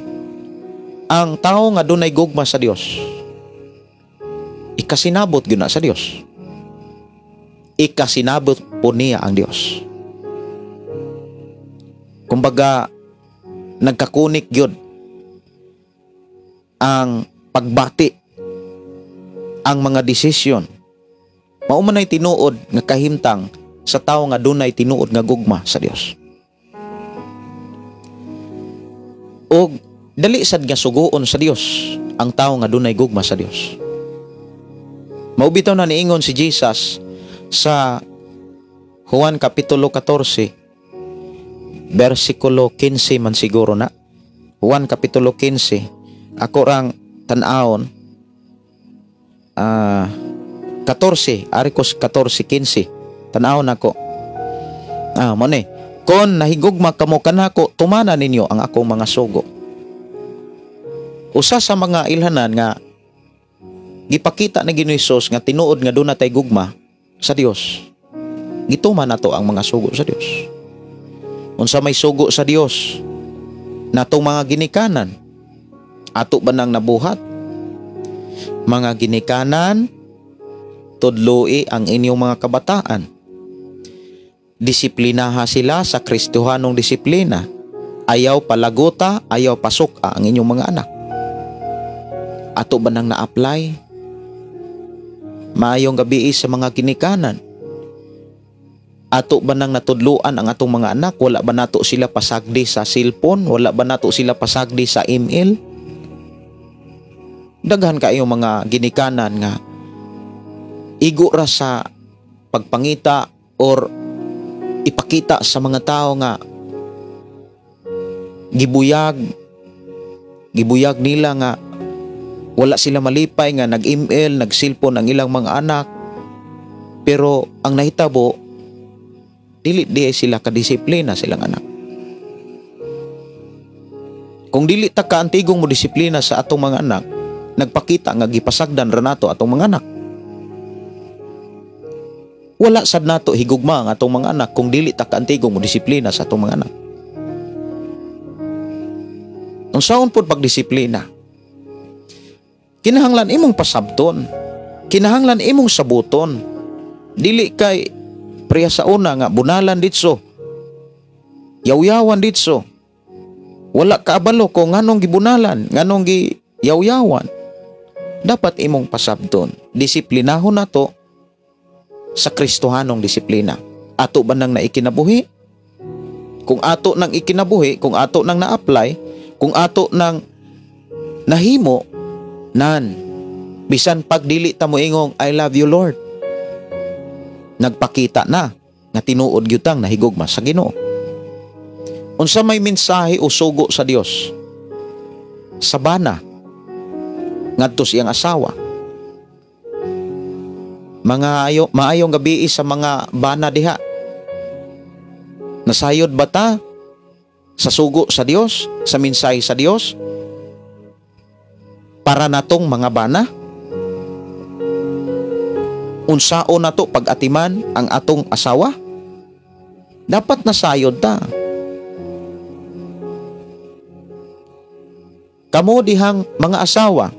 S3: ang tao nga dunay gugma sa Dios, ikasinabot gyud na sa Dios. Ikasinabot po niya ang Dios. Kumbaga, nagkakunik gyud ang pagbati, ang mga desisyon. Mao man ay tinuod nga kahimtang sa tawo nga dunay tinuod nga gugma sa Dios. Og dali sad nga suguon sa Dios ang tawo nga dunay gugma sa Dios. Mao bitaw na niingon si Jesus sa Juan Kapitulo 14 versikulo 15 man siguro na. Juan Kapitulo 15, ako rang tan-awon, 14, Arikos 14:15. Tan-awon ako. Mo ni. Kon nahigugma kamo kanako, tumana ninyo ang akong mga sugo. Usa sa mga ilhanan nga gipakita ni Ginoo Hesus nga tinuod nga duna tay gugma sa Dios, gituman nato ang mga sugo sa Dios. Unsa may sugo sa Dios natong mga ginikanan, ato ba nang nabuhat? Mga ginikanan, tudloi ang inyong mga kabataan. Disiplinaha sila sa Kristohanong disiplina. Ayaw palagota, ayaw pasuka ang inyong mga anak. Ato ba nang na-apply? Maayong gabi sa mga ginikanan. Ato ba nang natudluan ang atong mga anak? Wala ba nato sila pasagdi sa cellphone? Wala ba nato sila pasagdi sa email? Daghan kayo mga ginikanan nga igo ra sa pagpangita or ipakita sa mga tao nga gibuyag nila nga wala sila malipay nga nag-email, nag-cellphone ang ilang mga anak. Pero ang nahitabo, dili di sila kadisiplina silang anak. Kung dili ta kaantigong mo disiplina sa atong mga anak, nagpakita nga gipasagdan ra nato atong mga anak. Wala sad nato higugma ang atong mga anak kung dili ta kaantigong mo disiplina sa atong mga anak. Unsaon pod pagdisiplina? Kinahanglan imong pasabton, kinahanglan imong sabuton. Dili kay priya sa una nga bunalan ditso, yawyawan ditso. Wala kaabalo kung nganong gibunalan, nganong giyawyawan. Dapat imong pasabton. Disiplinahon nato sa Kristohanong disiplina. Ato ba nang naikinabuhi? Kung ato nang ikinabuhi, kung ato nang na-apply, kung ato nang nahimo, nan, bisan pagdili ta mo ingong I love you Lord, nagpakita na nga tinuod gyud tang nahigugma sa Ginoo. Unsa may mensahe o sugo sa Dios sa bana ngadto sa iyang asawa? Mga maayong gabi sa mga bana diha. Nasayod ba ta sa sugo sa Dios, sa mensahe sa Dios para natong mga bana? Unsao nato pag-atiman ang atong asawa? Dapat nasayod ta. Kamo dihang mga asawa,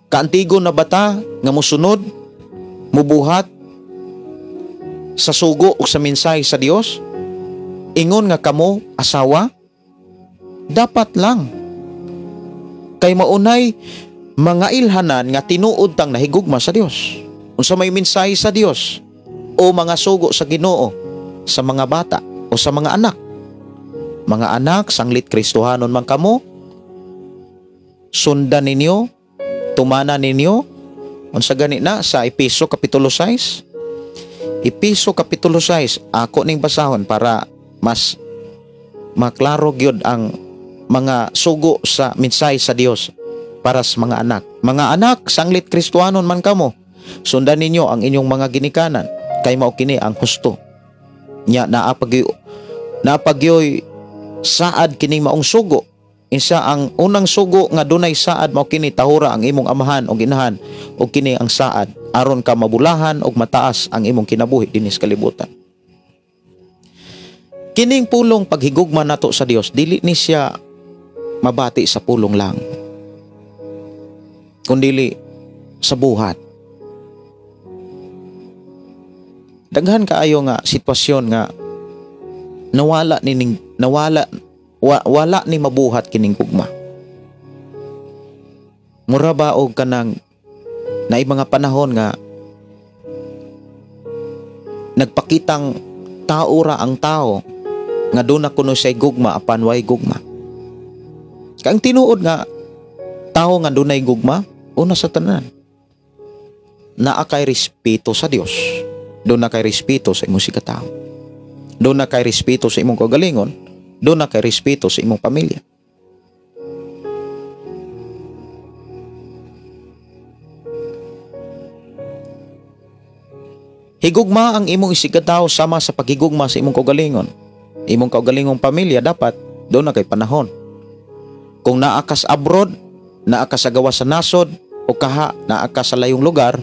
S3: kaantigo na bata nga musunod, mubuhat sa sugo o sa mensahe sa Dios? Ingon nga kamo asawa, dapat lang kay maunay mga ilhanan nga tinuod tang nahigugma sa Dios. Unsa may mensahe sa Dios o mga sugo sa Ginoo sa mga bata o sa mga anak. Mga anak, sanglit Kristohanon man kamo, sundan ninyo, tumana ninyo. Unsa gani na sa Epeso Kapitulo 6? Epeso Kapitulo 6, ako ning basahon para mas maklaro gyud ang mga sugo sa mensahe sa Dios para sa mga anak. Mga anak, sanglit Kristohanon man kamo, sundan ninyo ang inyong mga ginikanan kay mao kini ang husto. Nya naapagyoy saad kining maong sugo. Insa ang unang sugo nga dunay saad mao kini tahura ang imong amahan o ginahan og kini ang saad aron ka mabulahan og mataas ang imong kinabuhi dinhi sa kalibutan. Kining pulong paghigugma nato sa Dios dili ni siya mabati sa pulong lang, kundili sa buhat. Daghan kaayo nga sitwasyon nga nawala ni wala ni mabuhat kining gugma. Mura ba og kanang naay mga panahon nga nagpakitang tao ra ang tao nga doon na kuno siya'y gugma apan way gugma. Kang tinuod nga tao nga dunay gugma, una sa tanan naa kay respeto sa Dios, doon na kay respeto sa imong sikatao, doon na kay respeto sa imong kaugalingon, doon na kay respeto sa imong pamilya. Higugma ang imong isigkatao sama sa paghigugma sa imong kaugalingon. Imong kaugalingong pamilya dapat doon na kay panahon. Kung naa ka sa abroad, naa ka sa gawas sa nasod o kaha naa ka sa layong lugar,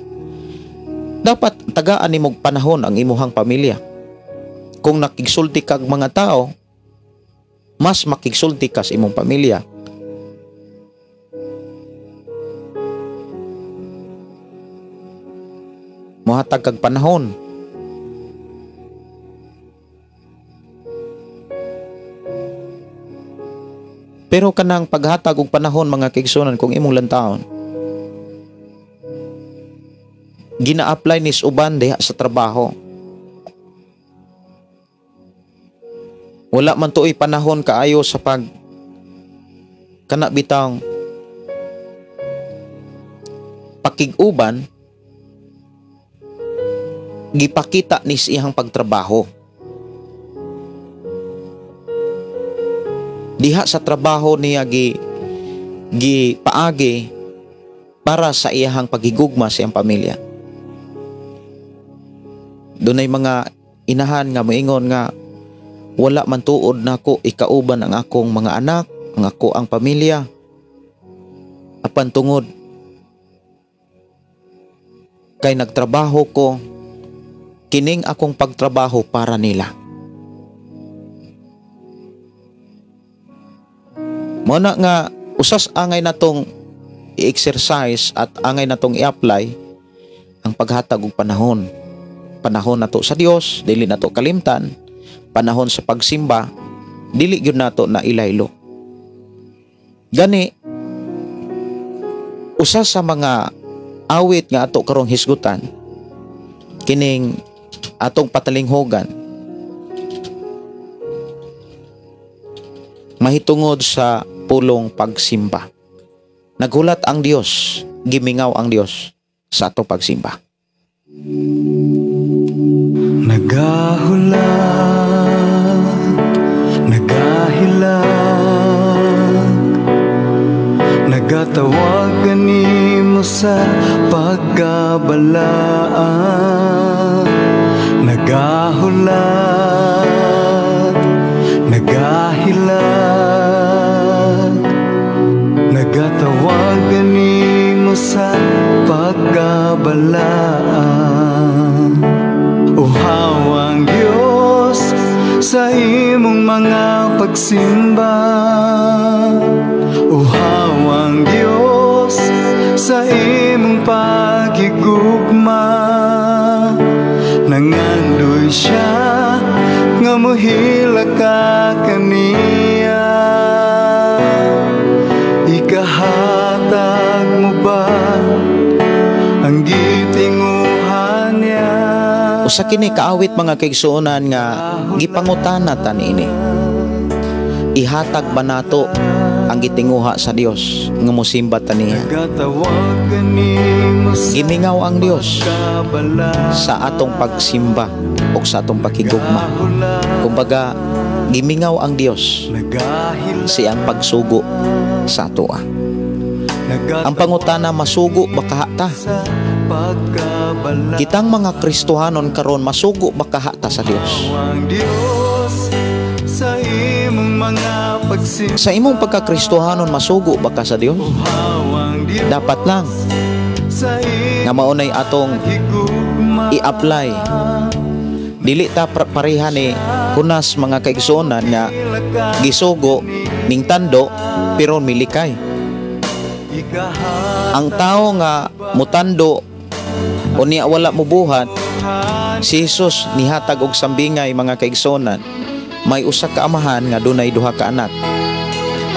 S3: dapat tagaan nimong panahon ang imuhang pamilya. Kung nakigsulti kag mga tao, mas makigsulti ka sa imong pamilya. Mohatag kag panahon. Pero kanang paghatag og panahon mga kaigsunan kung imong lantaon, gina-apply ni uban diha sa trabaho. Wala man tuoy panahon kaayo sa pag kana bitang pakig-uban, gipakita ni siyang pagtrabaho. Diha sa trabaho niya gipaagi para sa iyahang paghigugma sa iyang pamilya. Dunay mga inahan nga moingon nga wala man tuod nako ikauban ang akong mga anak, ang ako ang pamilya. Apan tungod kay nagtrabaho ko, kining akong pagtrabaho para nila. Mo na nga usas angay natong i-exercise at angay natong i-apply ang paghatag og panahon. Panahon nato sa Dios, dili nato kalimtan. Panahon sa pagsimba, dili gyud nato na ilaylo. Gani usa sa mga awit nga ato karong hisgutan kining atong patalinghugan mahitungod sa pulong pagsimba. Naghulat ang Dios, gimingaw ang Dios sa atong pagsimba.
S6: Nagahulat, nagahilak, nagatawag kanimo sa pagkabalaan. Nagahulat, nagahilak, nagatawag kanimo sa pagkabalaan. Uhaw ang Diyos sa imong mga pagsimba. Uhaw ang Diyos sa imong paghigugma. Nangandoy siya nga mohila ka kaniya. Ikahatag mo ba ang gitinguhan niya?
S3: Usa kini kaawit mga kaigsuonan nga gipangutana ta niini. Ihatag ba nato ang gitinguha sa Dios nga mosimba ta niya? Gimingaw ang Dios sa atong pagsimba o sa atong pakigugma. Kumbaga Gimingaw ang Dios siyang pagsugo sa atoa. Ang pangutana, masugo ba kaha ta? Kitang mga Kristohanon karon, masugo ba kaha ta sa Dios? Sa imong pagka-Kristohanon, masugo ba ka sa Dios? Dapat lang nga maunay atong i-apply. Dili ta pareha ni Jonas, mga kaigsuonan, nga gisugo ning tando pero milikay. Ang tao nga mutando unya wala mubuhat, si Jesus nihatag og sambingay, mga kaigsuonan. May usa ka amahan nga dunay duha ka anak.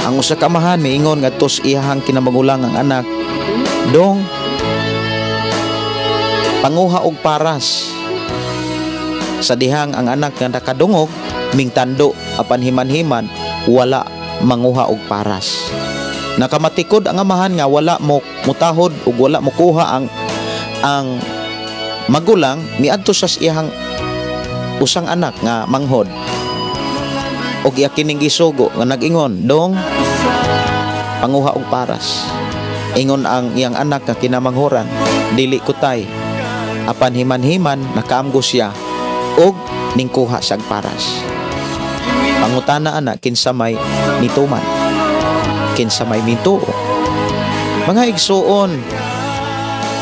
S3: Ang usa ka amahan miingon ngadto sa iyahang kinamagulang ang anak, "Dong, panguha og paras." Sa dihang ang anak nga nakadungog mingtando, apan himan-himan wala manguha og paras. Nakamatikod ang amahan nga wala mo mutahod ug wala mokuha ang magulang, miadto sa iyahang usang anak nga manghod og iya kining gisugo nga nag-ingon, "Dong, panguha og paras." Ingon ang iyang anak nga kinamanghuran, "Dili ko, tay." Apan himan-himan nakaamgo siya og ningkuha siyag paras. Pangutana ana, kinsa may nituman? Kinsa may mituo? Mga igsuon,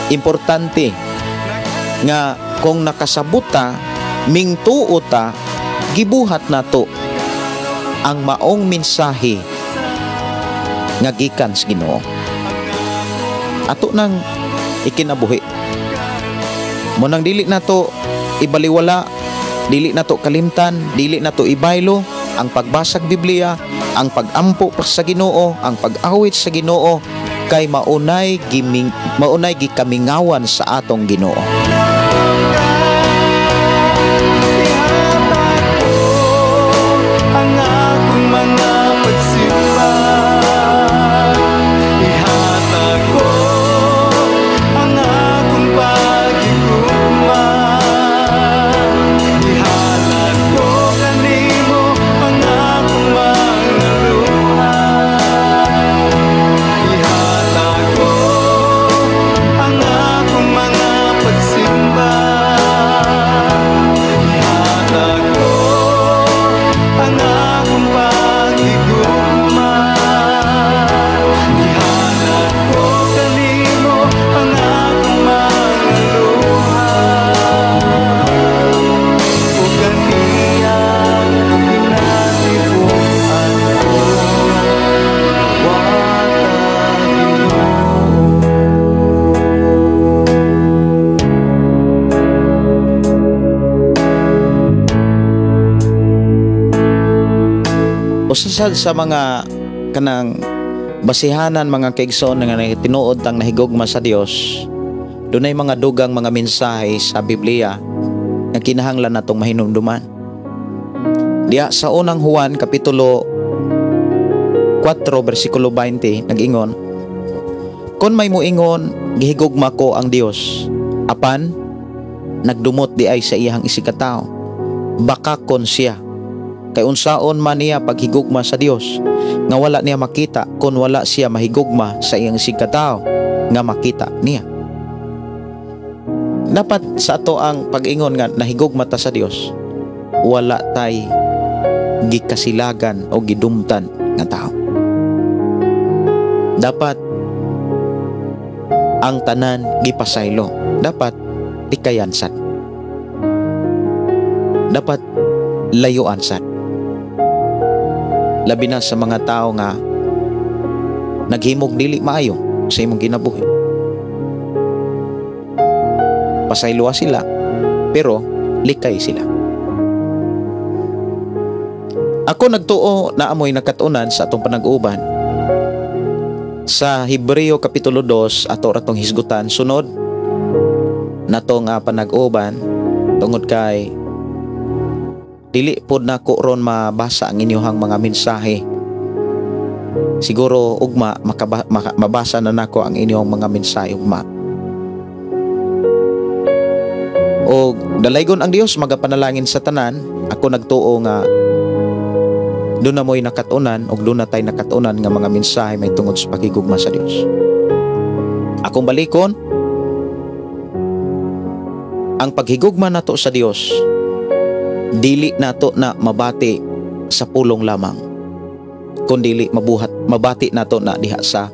S3: importante nga kung nakasabot ta, mingtuo ta, gibuhat nato ang maong mensahe nga gikan sa Ginoo. Ato nang ikinabuhi. Munang dili nato ibaliwala, dili nato kalimtan, dili nato ibaylo ang pagbasag Biblia, ang pagampo pa sa Ginoo, ang pag-awit sa Ginoo, kay maunay gikamingawan sa atong Ginoo.
S6: Ang akong mga pagsimba, ihatag ko ang akong pagigugma, ihalad ko kanimo ang akong mga luha, ihatag ko ang akong mga pagsimba, ihatag ko ang akong pagigugma, ihalad ko kanimo ang akong mga luha, ug ang iyang kinatibuan ko, Diwata Ginoo.
S3: Usa sad sa mga kanang basihanan, mga kaigsoon, nga tinuod tang nahigugma sa Dios, dunay mga dugang mga mensahe sa Biblia nga kinahanglan natong mahinumduman. Diya sa unang Juan kapitulo 4 bersikulo 20 nag-ingon, "Kon may muingon, gihigugma ko ang Dios, apan nagdumot di ay sa iyang isigkatawo, bakakon siya. Kay unsaon man niya paghigugma sa Dios nga wala niya makita kon wala siya mahigugma sa iyang isigkatawo nga makita niya?" Dapat sa ato ang pag-ingon nga nahigugma ta sa Dios, wala tay gikasilagan o gidumtan nga tao. Dapat ang tanan gipasaylo. Dapat tikayan sad. Dapat layuan sad. Labi na sa mga tao nga naghimog dili maayo sa imong kinabuhi. Pasayloa sila, pero likay sila. Ako nagtuo na amoy nakatunan sa atong panag-uban. Sa Hebreo Kapitulo 2, ato ratong hisgutan, sunod nato nga panag-uban, tungod kay dili pod nako ron mabasa ang inyong mga mensahe. Siguro ugma mabasa na nako ang inyong mga mensahe ugma. Og dalaygon ang Dios magapanalangin sa tanan. Ako nagtuo nga Doon na mo'y nakatunan o doon na tayo nakatunan nga mga mensahe may tungod sa paghigugma sa Dios. Akong balikon, ang paghigugma nato sa Dios, dili nato na mabati sa pulong lamang, kundili mabuhat, mabati nato na diha sa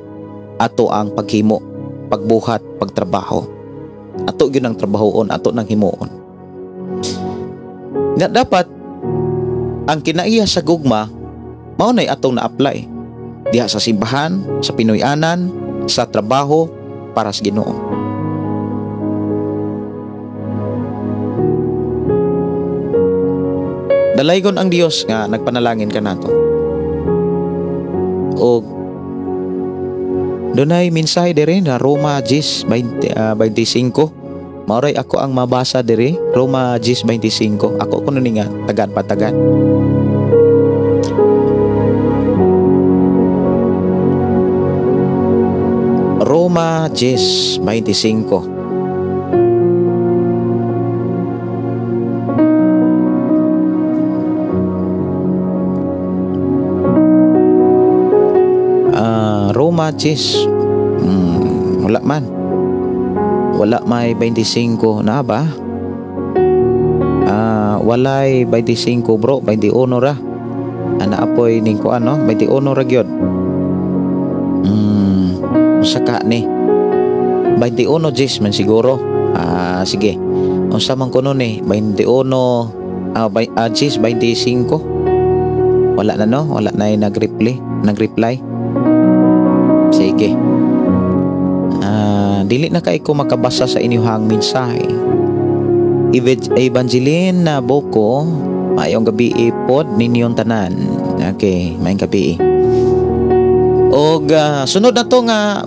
S3: ato ang paghimo, pagbuhat, pagtrabaho. Ato gyud ang trabahoon, ato nang himuon. Nga dapat ang kinaiya sa gugma mao nay atong na-apply diha sa simbahan, sa Pinoy-anan, sa trabaho para sa Ginoo. Dalaygon ang Dios nga nagpanalangin kanato. Og dunay mensahe diri na Roma 10:25. Maoray ako ang mabasa diri, Roma 10:25. Ako kuno ni nga tagad patagad. Roma 10:25. Roma 10. Wala man. Wala may 25 na ba? Walay 25 bro, 21 ra. Ana apoy ning ko ano, 21 ra gyud. Usa ka ni 21 10 man siguro. Sige. Unsa man kuno ni 21 10 25. Wala na no, wala na nag-reply. Sige. Dili na kay ko makabasa sa inyong mensahe. Evangeline na Boko, maayong gabi pod ninyong tanan. Okay, maayong gabi. Og sunod na to nga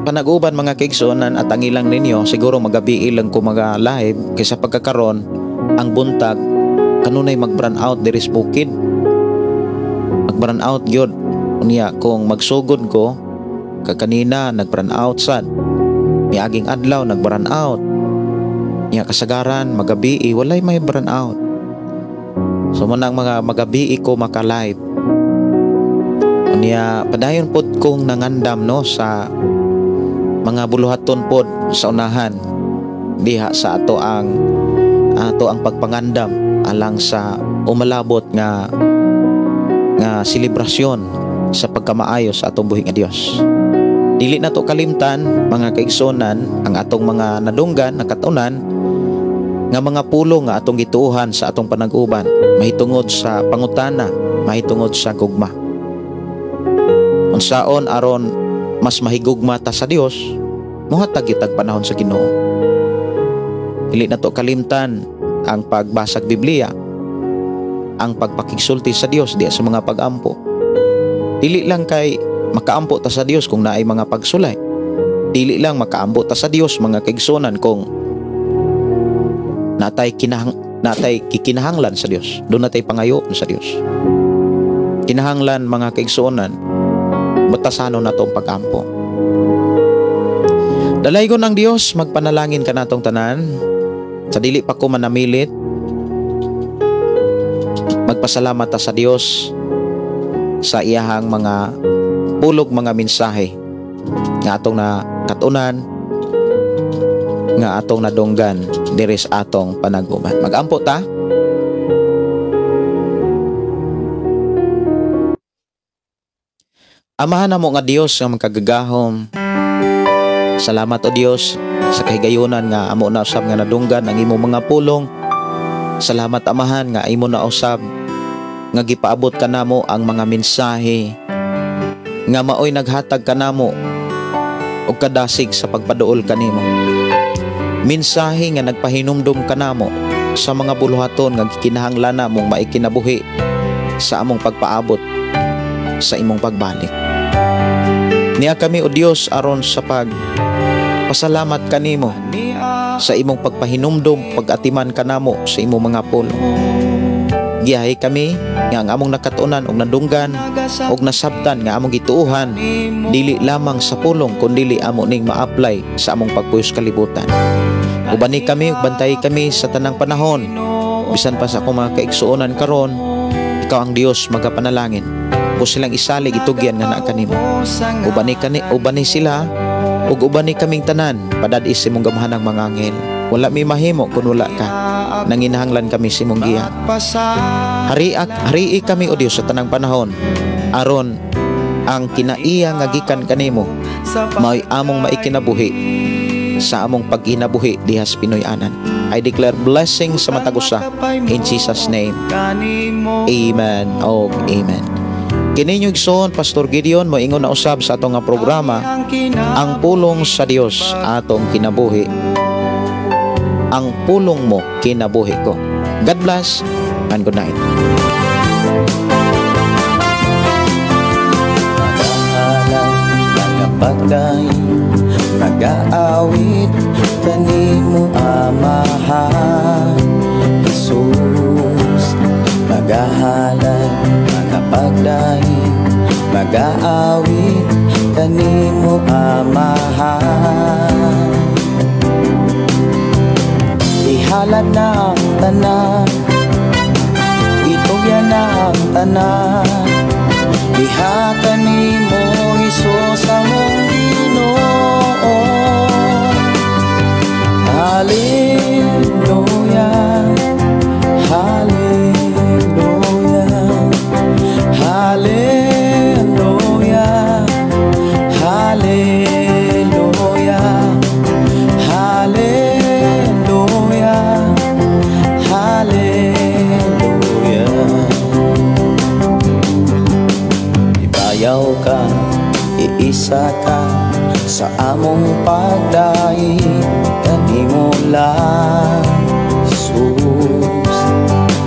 S3: panaguban mga kaigsuonan at ang ilang ninyo, siguro magabi lang ko mga live kaysa pagkakaron ang buntag kanunay mag-brand out diri sa bukid. Mag-brand out gyud. Unya kung magsugod ko kakanina nag-brand out sad. Miaging adlaw nag-brand out. Nya kasagaran magabi walay may brand out. So mo nang mga magabi ko maka-live. Unya padayon pod kong nangandam no sa mga buluhaton pod sa unahan diha sa ato ang pagpangandam alang sa umalabot nga selebrasyon sa pagkamaayo sa atong buhi nga Dios. Dili na to kalimtan mga kaigsuonan ang atong mga nadunggan, nakatunan nga mga pulong nga atong gituohan sa atong panag-uban mahitungod sa pangutana, mahitungod sa gugma. Unsaon aron mas mahigugma ta sa Dios, mohatag gyud panahon sa Ginoo. Dili na to kalimtan ang pagbasag Biblia, ang pagpakigsulti sa Dios diha sa mga pagampo. Dili lang kay makaampo ta sa Dios kung naay mga pagsulay. Dili lang makaampo ta sa Dios mga kaigsuonan kung natay kikinahanglan sa Dios. Doon natay pangayo sa Dios. Kinahanglan mga kaigsuonan, batasanon nato ang pagampo. Dalaygon ang Dios, magpanalangin kanatong tanan. Sa dili pa ko manamilit, magpasalamat ta sa Dios sa iyahang mga pulog mga mensahe nga atong nakatunan, nga atong nadunggan diri sa atong panaguman. Magampo ta. Amahan namo nga Dios nga magkagagahom. Salamat o Dios sa kahigayunan nga amo na usab nga nadunggan ang imong mga pulong. Salamat Amahan nga imo na usab nga gipaabot kanamo ang mga mensahe nga maoy naghatag kanamo og kadasig sa pagpaduol kanimo. Mensahe nga nagpahinumdum kanamo sa mga buluhaton nga gikinahanglan namong maikinabuhi sa among pagpaabot sa imong pagbalik. Niya kami o Dios aron sa pagpasalamat kanimo sa imong pagpahinumdum, pag-atiman kanamo sa imong mga pulong. Giyahe kami nga ang among nakatunan og nadunggan og nasabtan nga among gituohan dili lamang sa pulong kundili amo ning ma-apply sa among pagpuyos kalibutan. Ubani kami ug bantay kami sa tanang panahon, bisan pa sa akong mga kaigsuonan karon, Ikaw ang Dios magapanalangin. Kung silang isalig, itugyan nga naa kanimo. Ubani kani, ubani sila ug ubani kaming tanan, padad-is imong gamhanang mga anghel. Wala mi mahimo kun wala ka. Nanginahanglan kami sa imong giya. Hari kami, o Dios, sa tanang panahon aron ang kinaiya nga gikan kanimo mao'y among maikinabuhi sa among pagkinabuhi diha sa Pinoy-anan. I declare blessing sa matag usa in Jesus' name. Amen og amen. Kini inyong igsoon, Pastor Gideon, moingon na usab sa atong nga programa, Ang Pulong sa Dios Atong Kinabuhi. Ang pulong mo, kinabuhi ko. God bless and good night.
S6: Nagapagday, nagaawit kanimo, Amahan Jesus. Magahalad, magapagday, magaawit kanimo, Amahan. Ihalad na ang tanan, itugyan na ang tanan, diha kanimo, Hesus, among Ginoo. Hallelujah, hallelujah, hallelujah, hallelujah, hallelujah, hallelujah. Ibayaw ka, iisa ka sa among pagdaig kanimo lang, Jesus.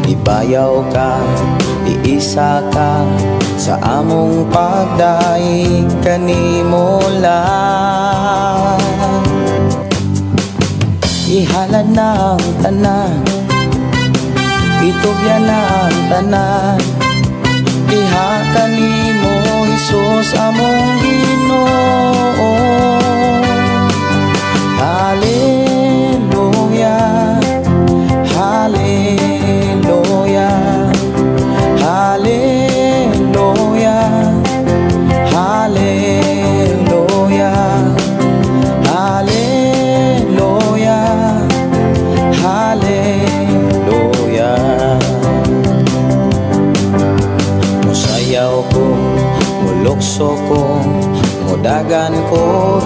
S6: Ibayaw ka, iisa ka sa among pagdaig kanimo lang. Ihalad na ang tanan, itugyan na ang tanan, diha kanimo, Hesus, among Ginoo. Hallelujah, hallelujah, hallelujah, hallelujah, hallelujah, hallelujah. Musayaw ko, mulukso ko, mudagan ko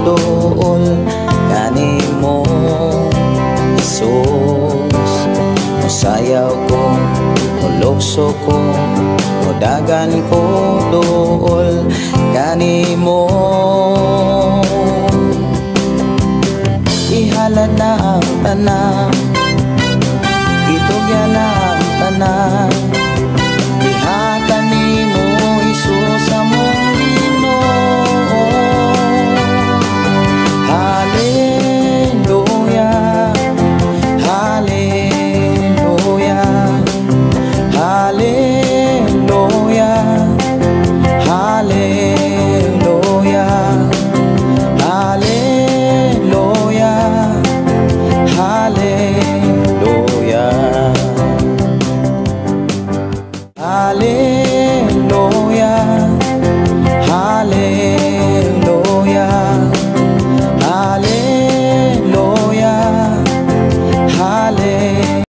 S6: dool kanimo, Jesus. Musayaw ko, mulukso ko, mudagan ko dool kanimo. Ihalad na ang tanan.